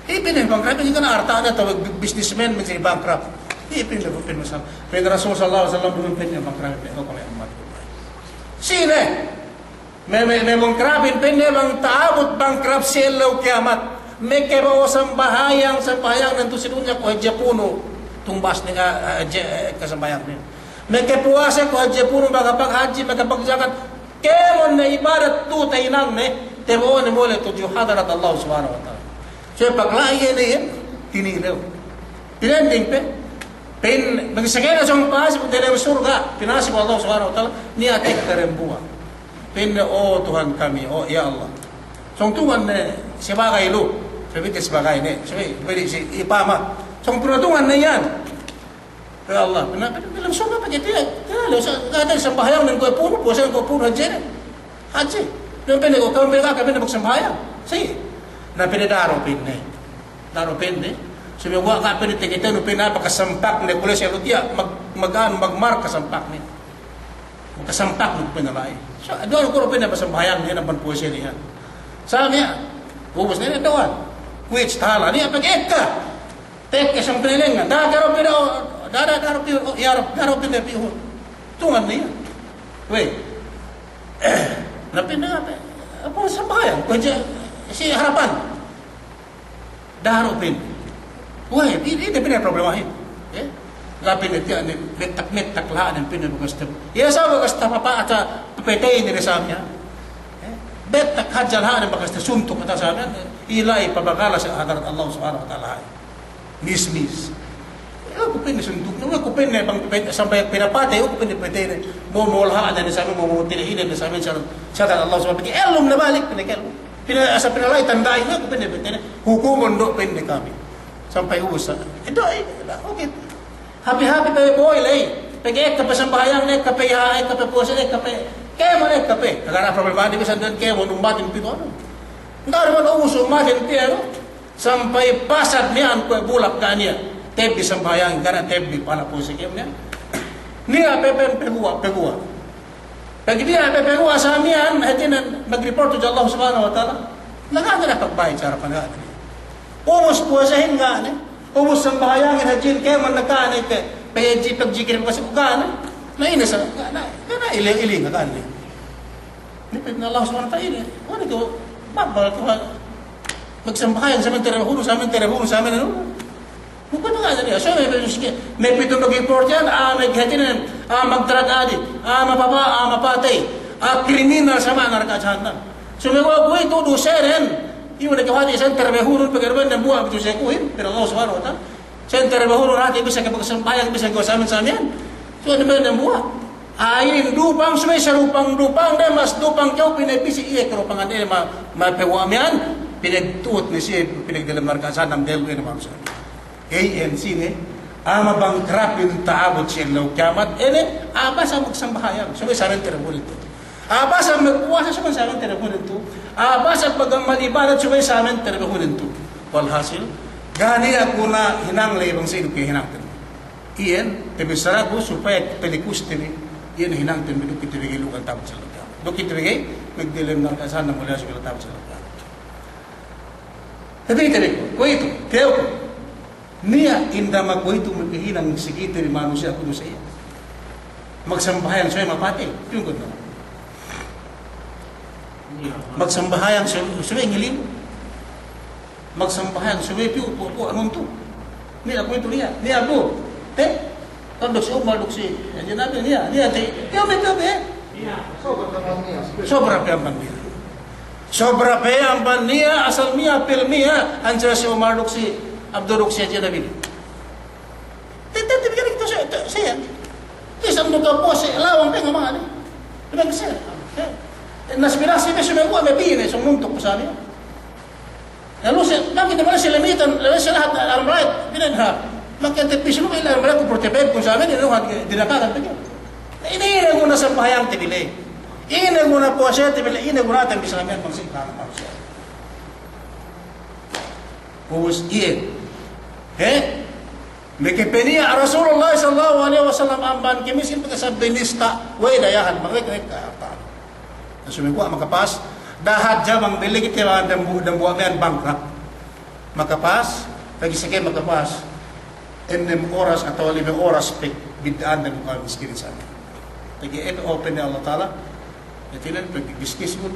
Iye pa'inne bankrupt, iye kan arta'ne atawa bi-, businessman manjari bankrupt. Iye pa'inne, pa'inne masal. Pa'in Rasul sallallahu alaihi wasallam dunun pa'inne bankrupt, pa'inne, o kami ummat. Sine? Me', me', me' bangkrapin pa'inne bang ta'abut bangkrap si ellew kiyamat. Makabaya' sambahayang, sambahayangnen tu si dunya kuwe' hadja punu'. Tumbas ne ka, eh, je-, eh, kasambahayangnen. Makapuwase kuwe' hadja punu', makapaghaji, makapagjakat. Kēmon ne ibadat tu tahinangne, tabo'o ne mole' tudju hadarat Allah Subhanahu wa Ta'ala. So pagla'i iye ne iyan, tinilew. Tinending pe, pa'in, bang sakene sōng pahasib diyalem surga', pinahasib Allah Subhanahu wa Ta'ala, niya' tekka dembuwa'. Pa'inne, o Tuhan kami, o ya Allah. Sōng tungan ne sabagay lu, sabite sabagay ne, sabi, pwede si ipama. Sōng pinatungan ne iyan. Ya Allah, pina-, pina-, diyalem surga' pegge' tiya', tiya' lu, sa-, ga' tayo sambahayangnen kuwe' punu', puwasanen kuwe' punu', hadje ne. Hadje. Pa'inne, pa'inne, o ka'am pa'inne, ka'am pa'inne magsambahayang. Si. Na pa'inne daru' pa'inne. Daru' pa'inne. Sumeguwa' ga' pa'inne takitenu pa'inne bakas sampakne, kule' si lu tiya', mag-, mag-anu, magmarka sampakne. Bakas sampakne pa'inne la'i. Sa-, duwan ku du pa'inne pasambahayangnen amban puwasenen iyan. Sa miya'an. Ubus ne duwan. Kuwit tahala' niya' pegge' ekka. Tekka sampay lengngan. Da'a, daru' pa'inne, o, da'a, da'a, daru' pa'inne, o, ya Rabb, daru' pa'inne pī, o. Tungan ne iyan. We'. Na pa'inne ape? Ape sambahayang? Kuwe' hadja si harapan. Daru' pa'inne. We', ine, ine pa'inne problemahin. Eh? Ga' pa'inne tiya' ne, bettak-bettak lahanen pa'inne bakas te-, iye sa bakas tapapa-, ata papatey ne sa miya'an. Eh? Bettak hadja lahanen bakas tasuntuk ata sa miya'an. Ila'i pabagala si hadarat Allah Subhanahu wa Ta'ala. Mis-mis. Iye, aku pa'inne suntukne, aku pa'inne bang pe-, sampay pinapatey, aku pa'inne pateyne. Mo, mo lahanen sa miya'an, mo, mo tinihilen sa miya'an, sa, sa hadarat Allah Subhanahu wa Ta'ala. Pegge' ellum ne balik, pa'inne ka'ellum. Pina-, asal pinala'i tanda'in, aku pa'inne pateyne. Hukumun du pa'inne kami. Sampay ubus sa. Iye du, iye, oke. Happy-happy pe boy la'i. Pegge' ekka pe sambahayangne, ekka pe iha, ekka pe puwasene, ekka pe. Kēmon ekka pe. Ga' ne problema, di' bisan duwen kēmon ummatin pitu anu. Ga' ne ubus ummatin pitu anu. Sampay pasad miya'an kuwe' bulak ga' niya' tebbi sambahayang, ga' niya' tebbi pala puwase kēmon niya'. Niya' pe pa'in paguwa', paguwa'. Pegge' niya' pe paguwa' sa miya'an, hātinen mag-report tudju Allah Subhanahu wa Ta'ala. Na ga' ne dapat bayad sa harapan, ga' ne. Ubus puwasehin ga' ne. Ubus sambahayangin, hajin, kēmon ne ga' ne ke. Pegge' pagjikirin puwase ga' ne. Na ine sa, ga' ne, ga' ne, ili, ili ga' ne. Niya' pa'in Allah Subhanahu wa Ta'ala, ine, kuwe' ne tu, magbal tu, ha, magsambahayang sa miya'an telebunu, sa miya'an telebunu, sa miya'an, anu. Bukan nga' jadi, so, me', me', me' pitu mag-report iyan, ah, me' hātinen, ah, magdrag adi, ah, mapapa, ah, mapatey, ah, kriminal sa miya'an narka' jahannam. Sumeguwa' kuwe'itu dusenen, iyu ne kew hati' senter behunun, pegge' duma'in dambuwa' pitu sekuhin, pa'in Allah Subhanahu wa Ta'ala. Senter behunun hati' bisan kew magsambahayang, bisan kew samiyan-samiyan. Sumeguwa' duma'in dambuwa'. Inin dupang, subey sarupang-dupang, de mas dupang kew pinapī si iye karupangan de ma-, mapeguwa' miya'an, pinagtuhut ne siye, pinagdiyalem narka' jahannam, diyalem ne manusiya'. Iyan sine, a'a mabangkrapin ta'abut si ellew kiyamat, ine, a'a basa magsambahayang, subey samiyan telefon itu. A'a basa magpuwasa, subey samiyan telefon itu. A'a basa pagamal ibadat, subey samiyan telefon itu. Walhasil, ga' niya' guna hinang ley bang sa'ingge hinangten. Iyan, tabissaraku supaya palikus te bi, iyan hinangten bi duk kite bi ga'i lu'u ta'abut si ellew kiyamat. Duk kite bi ga'i, magdiyalem narka' jahannam, wal'iyadhu billah, ta'abut si ellew kiyamat. Tabi, tabi, kuwe'itu, kew. Niya' inda' makuwe'itu makahinang si kite bi manusiya' kudu sa iye. Magsambahayang subey mapatey, tunggu na. Magsambahayang su-, subey ngilin. Magsambahayang subey piyu, puwa'-puwa' nuntu'. Niya' kuwe'itu niya', niya' du. Te? Kan duk si Umar, duk si Haji Nabil, niya', niya' te. Tiyo' be, tiyo' be. Sobra pe amban niya'. Sobra pe amban niya', asal niya' pil niya', answer si Umar duk si Abdul duk si Haji Nabil. Te, te, te, bikin itu saya, te, saya. Te, sa' duk kapos, saya, lawang pe ngamani. Bilang saya. Eh, nasi binasi pe sumeguwa' me' pī ne, sumuntuk ku sa' niya'. Lalu se-, makin de mala si limitan, lalu se lahat alamrayat, binan ha. Makin te pisu lu ila alamrayat ku forty-five ku sa' me' inu ha dinakakan pe. Ine, ine guna sambahayang te bi ley. Ine guna puwasa te bi ley, ine guna te bi sa' me' bang si ka manusiya'. Ubus iye. He? Meke peniya' Rasulullah sallallahu alaihi wasallam amban kamiskin pegge' sabab binista, we' dayahan, maka we' ka harta. Na sumeguwa' makapas, da'a hadja bang dili kite bang dambu-, dambuwa' miya'an bangkrap. Makapas, pegge' seke makapas, ennem oras atawa lime oras pagbidda'an dem kamiskinin sa'. Pegge' ine open ne Allah Ta'ala, hātinen pagbiskisku,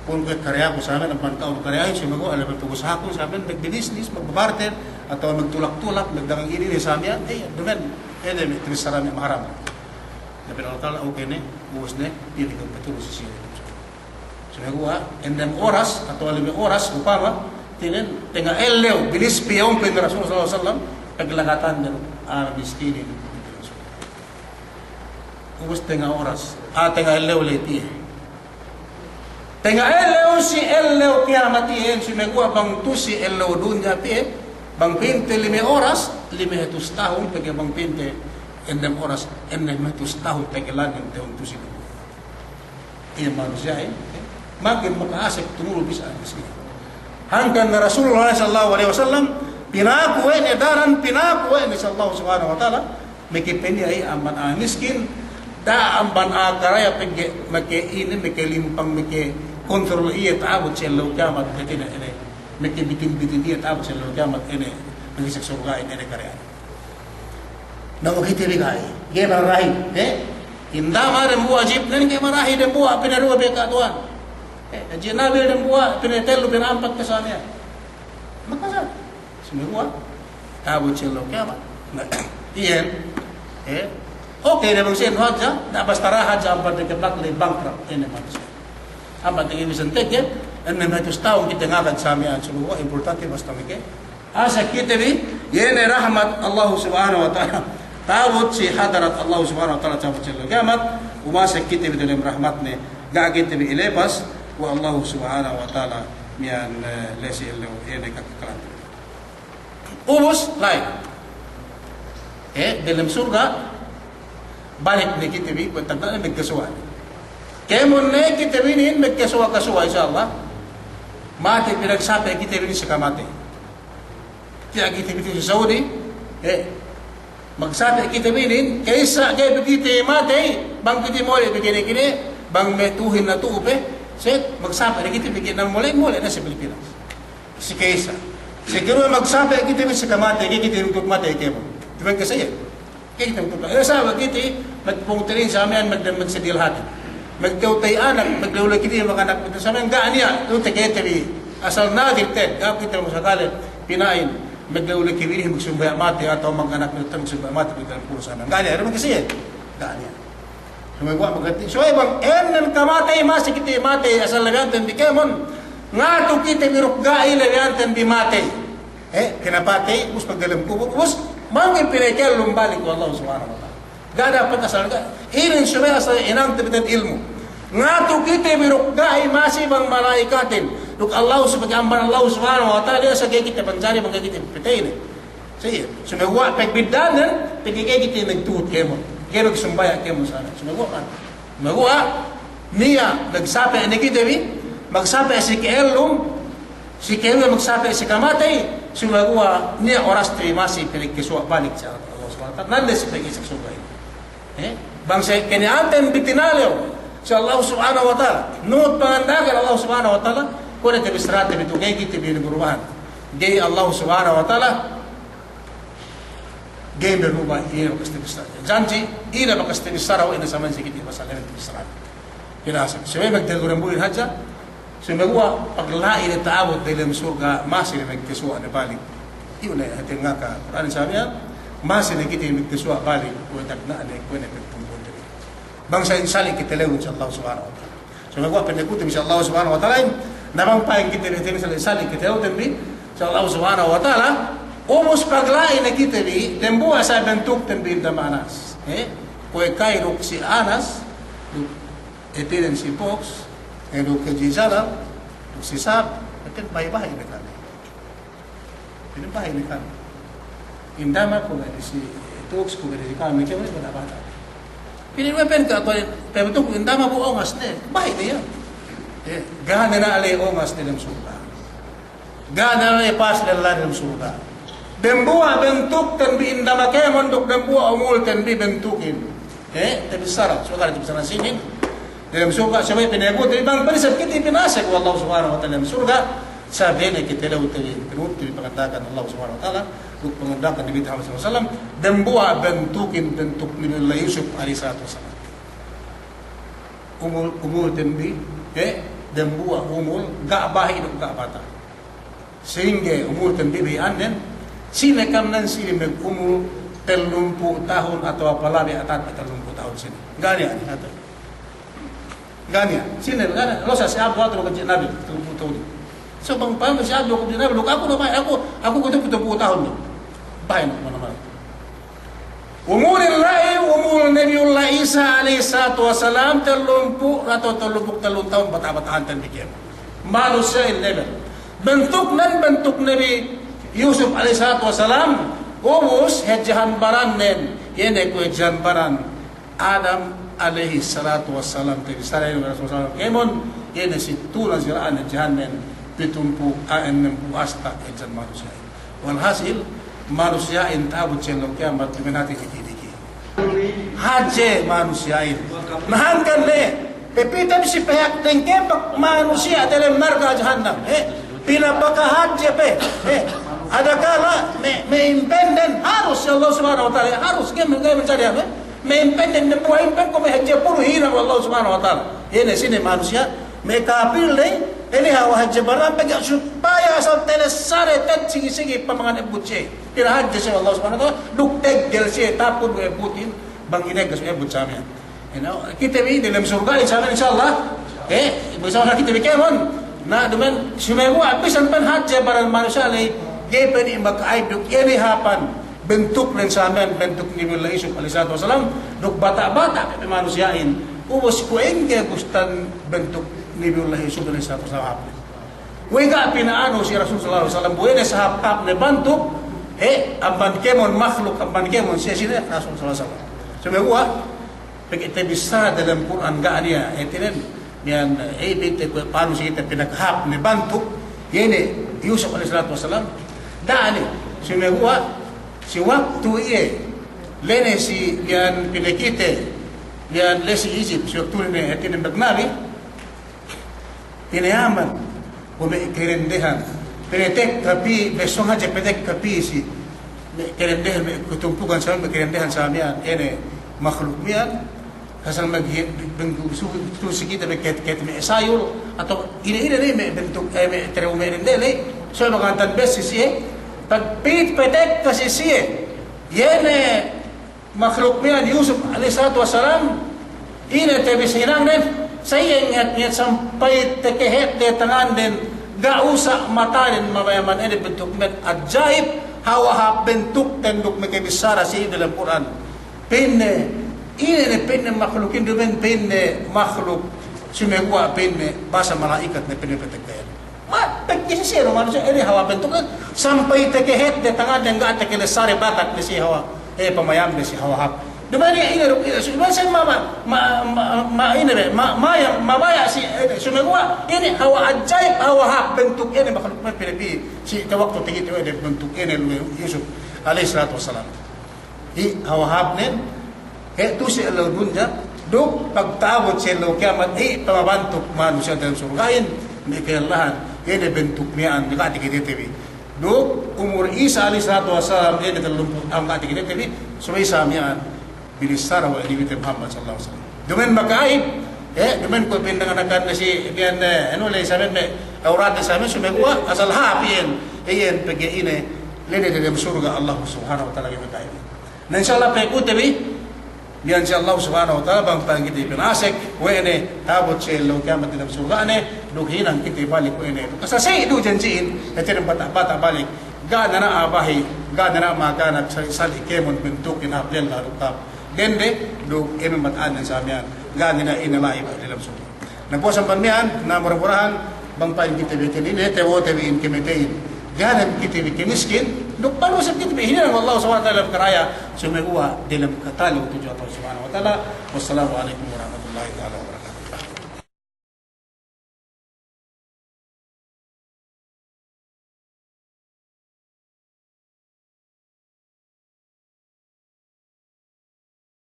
pun kuwe' kariyaku sa' miya'an, amban ka'u kariyahin, sumeguwa' labi pag-usahakun sa' miya'an, magbibisnis, magbabarter, atawa magtulak-tulak, magdagang inin sa' miya'an, eh, duma'in, eh, duma'in, tabissara me' maharam. Tapi Allah Ta'ala, okay ne, ubus ne, pī ne kew patulus si siye. Sumeguwa', ennem oras, atawa lime oras, upama, hātinen, tenga' ellew, bilis pī, pa'in Rasul sallallahu alaihi wasallam, paglagatan dem, ah, miskinin. Ubus tenga' oras. Ah, tenga' ellew ley piye. Tenga' ellew si ellew kiyamat iyan, sumeguwa' bang tu'u si ellew dunya piye, bang pa'inte lime oras, lime hatus tahun, pegge' bang pa'inte ennem oras, ennem hatus tahun, pegge' lanem tahun tu'u si dunya. Iye manusiya'in, eh, makin maka'asek tumulu bisan miskin. Hangkan Rasulullah sallallahu alaihi wasallam, pinaku we' ne daran, pinaku we' ne si Allah Subhanahu wa Ta'ala, meke peniya' iye amban a'a miskin, da'a amban a'a karaya pegge' meke ine, meke limpang, meke kontrol iye ta'abut si ellew kiyamat, hātinen ine, meke bitin-bitin iye ta'abut si ellew kiyamat ine, meke si surga'in ine karaya. Na, o kite bi ga'i, ga'i marahi, eh? Inda' ma dambuwa' jipnen ga'i marahi dambuwa', pinaduwe pe ka'atuwan. Eh, Haji Nabil dambuwa', pinatellu, pina'ampat ke sa' miya'an. Makasa'. Sumeguwa', ta'abut si ellew kiyamat. Na, iyan, eh, okay, ne bang siye hadja, na basta da'a hadja amban de keblak ley bangkrap, ine manusiya'. Amban de bisan tege, ennem hatus tahun kite ngagad sa' miya'an, sumeguwa' importante basta meke. Asek kite bi, iye ne rahmat Allah Subhanahu wa Ta'ala. Ta'abut si hadarat Allah Subhanahu wa Ta'ala, ta'abut si ellew kiyamat, umasek kite bi dalem rahmatne, ga' kite bi ilepas we' Allah Subhanahu wa Ta'ala miya'an, eh, la'i si ellew, iye ne kakakalan. Ubus, la'i. Eh, dalem surga', balik ne kite bi, kuwe' tagna' ne magkasuwa'. Kēmon ne kite bi inin magkasuwa'-kasuwa', insya Allah. Matey, pinagsape' kite bi inin si kamatey. Tiya' kite bi si Saudi, eh, magsape' kite bi inin, ka'issa ga'i pe kite matey, bang kite mole' pe kine-kine, bang me' tu'uhin na tu'u pe, se magsape' ne kite bi kine mole', mole' ne si Pilipinas. Si ka'issa. Si karuwe magsape' kite bi si kamatey, ga'i kite bi matey kēmon. Duma'in ke sa' iye. Kite magtulak. Eh, sa' we' kite, magpungtirin sa' miya'an, mag-, magsedil hati. Magtewtey anak, maglew-lew kite mag-anak, sa' miya'an ga' niya', tu te kite bi. Asal nadir te, ga' kite masakale, pina'in, maglew-lew kite bi, magsambahayang matey, atawa mag-anak, magsumbaya' matey, maglew-lew sa' miya'an. Ga' niya', duma'in ke sa' iye. Ga' niya'. Sumeguwa' magkite, subey bang ēnnen kamatey masi kite matey asal labeyanten bi kēmon, ngatu kite bi duk ga'i labeyanten bi matey. Eh, pinapatey, ubus pagdelem kubul, ubus manggi pinakellum balik we' Allahu Subhanahu wa Ta'ala. Ga' dapat asal ga'. Inin subey asal inangte bi te'ed ilmu'. Ngatu kite bi duk ga'i masi bang mala'ikatin. Duk Allahu subhanahu, amban Allahu Subhanahu wa Ta'ala, asal ga'i kite panjari bang ga'i kite patey ne. Siye, sumeguwa' pagbidda'annen, pegge' ga'i kite magtuhut kēmon. Ga'i magsumbaya' kēmon sana. Sumeguwa' kan. Sumeguwa' niya' magsape' ne kite bi, magsape' si ka'ellum, si ka'ellum magsape' si kamatey, sumeguwa' niya' oraste bi masi pinagkasuwa' balik si Allah Subhanahu wa Ta'ala. Nande si pegge' si surga' inin. Eh, bang sa' kene anten bi tinalew si Allah Subhanahu wa Ta'ala, nuhut panganda'akan Allah Subhanahu wa Ta'ala, kuwe' ne tabissarate bi tu, ga'i kite bi gurubahan. Ga'i Allah Subhanahu wa Ta'ala, ga'i maruba' iye bakas tabissara. Janji', ine bakas tabissara we' ne saman si kite pasal ine tabissara. Kina asal, subey magdagurang buhin hadja, sumeguwa' pagla'i ne ta'abut delem surga', masi ne magkasuwa' ne balik. Iyu' ne hāti ngaka Kur'an sabiyan, masi ne kite magkasuwa' balik, kuwe' tagna' ne, kuwe' ne pagtumbun ne. Bang sa' insali' kite lewun si Allah Subhanahu wa Ta'ala. Sumeguwa' pinakuti bi si Allah Subhanahu wa Ta'ala in, na bang pa'in kite bi, insali', insali' kite lewun bi si Allah Subhanahu wa Ta'ala, ubus pagla'i ne kite bi, dembuwa' sa' bentukten bi inda' manas. Eh? Kuwe' kay duk si Anas, duk Hātinen si Fox, eh, duk Haji Jalal, duk si Sab, hātinen bahi'-bahi' ne kami. Hātinen bahi' ne kami. Indama ku ne si Fox, ku ne si kami, kami bata'-bata'. Hātinen we' pen ka' tuwan, pe betul indama bu ongas ne, bahi' ne iyan. Eh, ga' ne na' le ongas delem surga'. Ga' ne la'i pas lella dem surga'. Dembuwa' bentukten bi indama kēmon duk dembuwa' umulten bi bentukin. Eh, tabissara, surga' tabissara sinin. Dem surga', subey pinegute bi bang pa'in isab kite pinasek we' Allah Subhanahu wa Ta'ala dem surga'. Subey ne kite lewte bi, pinegute bi panganda'akan Allah Subhanahu wa Ta'ala, duk panganda'akan Nabi Muhammad sallallahu alaihi wasallam, dembuwa' bentukin bentuk Nabiyullah Yusuf alaihi salatu wassalam. Umul, umulten bi, eh, dembuwa' umul, ga' bahi' duk ga' bata'. Sa'ingge umulten bi bi annen, sine kam nan sine magumul tellumpū' tahun atawa palabi atawa tellumpū' tahun sine. Ga' niya', ata. Ga' niya'. Sine, ga' niya'. Losa si Abdu atu duk hadja Nabi, tellumpū' tahun. So, bang pa'in si Abdu duk hadja Nabi, duk aku na bahi', aku, aku kutu tellumpū' tahun ne. Bahi' ne, mana-mana. Umulin la'i, umul Nabiyullah Isa alaihi salatu wassalam, tellumpū' atawa tellumpū' tellu tahun bata'-bata'anten bi kēmon. Manusiya'in level. Bentuknen bentuk Nabi Yusuf alaihi salatu wassalam, ubus hadjehan barannen, iye ne kuwe' hadjehan baran Adam alaihi salatu wassalam, tabissara iye ne Rasul sallallahu alaihi wasallam kēmon, iye ne situ'u na sira'an hadjehannen, pitumpū', eh, ennempū' asta hadjehan manusiya'in. Walhasil, manusiya'in ta'abut si ellew kiyamat duma'in hāti diki'-diki'. Hadje manusiya'in. Na hangkan le, pepite bi si pehak dengkepak manusiya' delem narka' jahannam. Eh, pinapakahadje pe. Eh, adakala me', me' impenden harus si Allah Subhanahu wa Ta'ala, harus, ga'i, ga'i mancari apa? Me' impenden, dembuwa' impen ku me' hadje puru hinang we' Allah Subhanahu wa Ta'ala. Ine sine manusiya', me' kapil de, ine hawal hadje baran pegge' supaya asal telessare te'ed sigi-sigi pamangan ebbut siye. Pinahadje siye we' Allah Subhanahu wa Ta'ala, duk teggel siye tapun we' ebbutin, bang ineggas we' ebbut samiyan. Ine, kite bi delem surga' samiyan, insya Allah. Eh, bersama kite bi kēmon. Na, duma'in, sumeguwa' bisan pa'in hadje baran manusiya' ley, ga'i pa'in imbak aib duk ine hāpan. Bentuknen samiyan, bentuk Nabiyullah Yusuf alaihi salatu wassalam, duk bata'-bata' pe manusiya'in, ubus kuwe' ingge gustan bentuk Nabiyullah Yusuf alaihi salatu wassalam hāpne. We' ga' pina'anu si Rasul sallallahu alaihi wasallam, bu ine sahāp-hāpne bantuk, eh, amban kēmon makhluk, amban kēmon siye sine Rasul sallallahu alaihi wasallam. Sumeguwa', pegge' tabissā delem Kur'an ga' niya', hātinen, miya'an, eh, bite kuwe' pa'anu si kite pinakahāpne bantuk, iye ne Yusuf alaihi salatu wassalam, da'a ne, sumeguwa', si waktu iye, ley ne si miya'an pinakite, miya'an ley si Egypt, si waktu ne, hātinen magnabi, pinayaman, kuwe' me' kadendehan. Pinatekka pī, besong hadja patekka pī si me' kadendehan, me' katumpukan sa, me' kadendehan sa miya'an, ine makhluk miya'an, asal maghi-, bang su-, su-, si kite me' ket-, ket me' sayul, atawa ine-ine ne me' bentuk, eh, me' terew me' dende ley, so magantan bes si siye, pagpī patekka si siye, iye ne makhluk miya'an Yusuf alaihi salatu wassalam, Ine te bi si hinangnen, sa iye ngiyat-ngiyat sampay tekehep de tanganden, ga' usa' matanen mamayaman ine bentuk me' ajaib, hawal hāp bentuk tenduk me' kebissara si dalem Kur'an. Pa'inne, ine ne pa'inne makhlukin, duma'in pa'inne makhluk, sumeguwa' pa'inne basa mala'ikat ne pa'inne petekkayan. Ma, pegge' si siye du manusiya' ine hawal bentukne, sampay tekehep de tanganden ga' tekelessare bakat ne si hawal, eh, pamayamde si hawal hāp. Duma'in ine, ine du, ine, duma'in sa ma, ma, ma, ma, ine be, ma, maya, mabaya' si, ine, sumeguwa', ine hawal ajaib, hawal hāp bentuk ine makhluk me' pī, si te waktu tinggi tu ine bentuk ine luwe Yusuf alaihi salatu wassalam. Hi, hawal hāpnen, he' tu si ellew dunya, duk pagta'abut si ellew kiyamat, hi, pamabantuk manusiya' dalem surga'in, me' kalellahan, ine bentuk miya'an, ga' takitete bi. Duk umur Isa alaihi salatu wassalam, ine tellumpū' tahun ga' takitete bi, subey sa miya'an, binissara we' Nabi te Muhammad sallallahu alaihi wasallam. Duma'in maka'aib, eh, duma'in kuwe' pinanganakan si, miya'an, eh, anu le sa miya'an me', awratne sa miya'an, sumeguwa', asal hāp iyan, iyan pegge' ine, lede dalem surga' Allah subhanahu wa ta'ala maka'aib. Na, insya Allah, pa'in kite bi, miya'an si Allah subhanahu wa ta'ala, bang pa'in kite bi pinasek, we' ne, ta'abut si ellew kiyamat dalem surga'ne, duk hinang kite balik we' ne. Duk asal sey du janji'in, hātinen bata'-bata' balik. Ga' ne na a'a bahi', ga' ne na makanak, sali'-sali' kēmon bentukin hāp lella duk hāp dende, duk ine mata'annen sa miya'an, ga' ne na ine la'i bahi' dalem surga'. Na puwas amban miya'an, na mura-murahan, bang pa'in kite bi kēmon ine, tewwa te bi in kēmon te'in. Ganem kite bi kamiskin, duk palusep kite bi hinang we' Allah subhanahu wa ta'ala dalem karaya, sumeguwa' dalem katalew tudju Allah subhanahu wa ta'ala. Wassalamu alaikum warahmatullahi ta'ala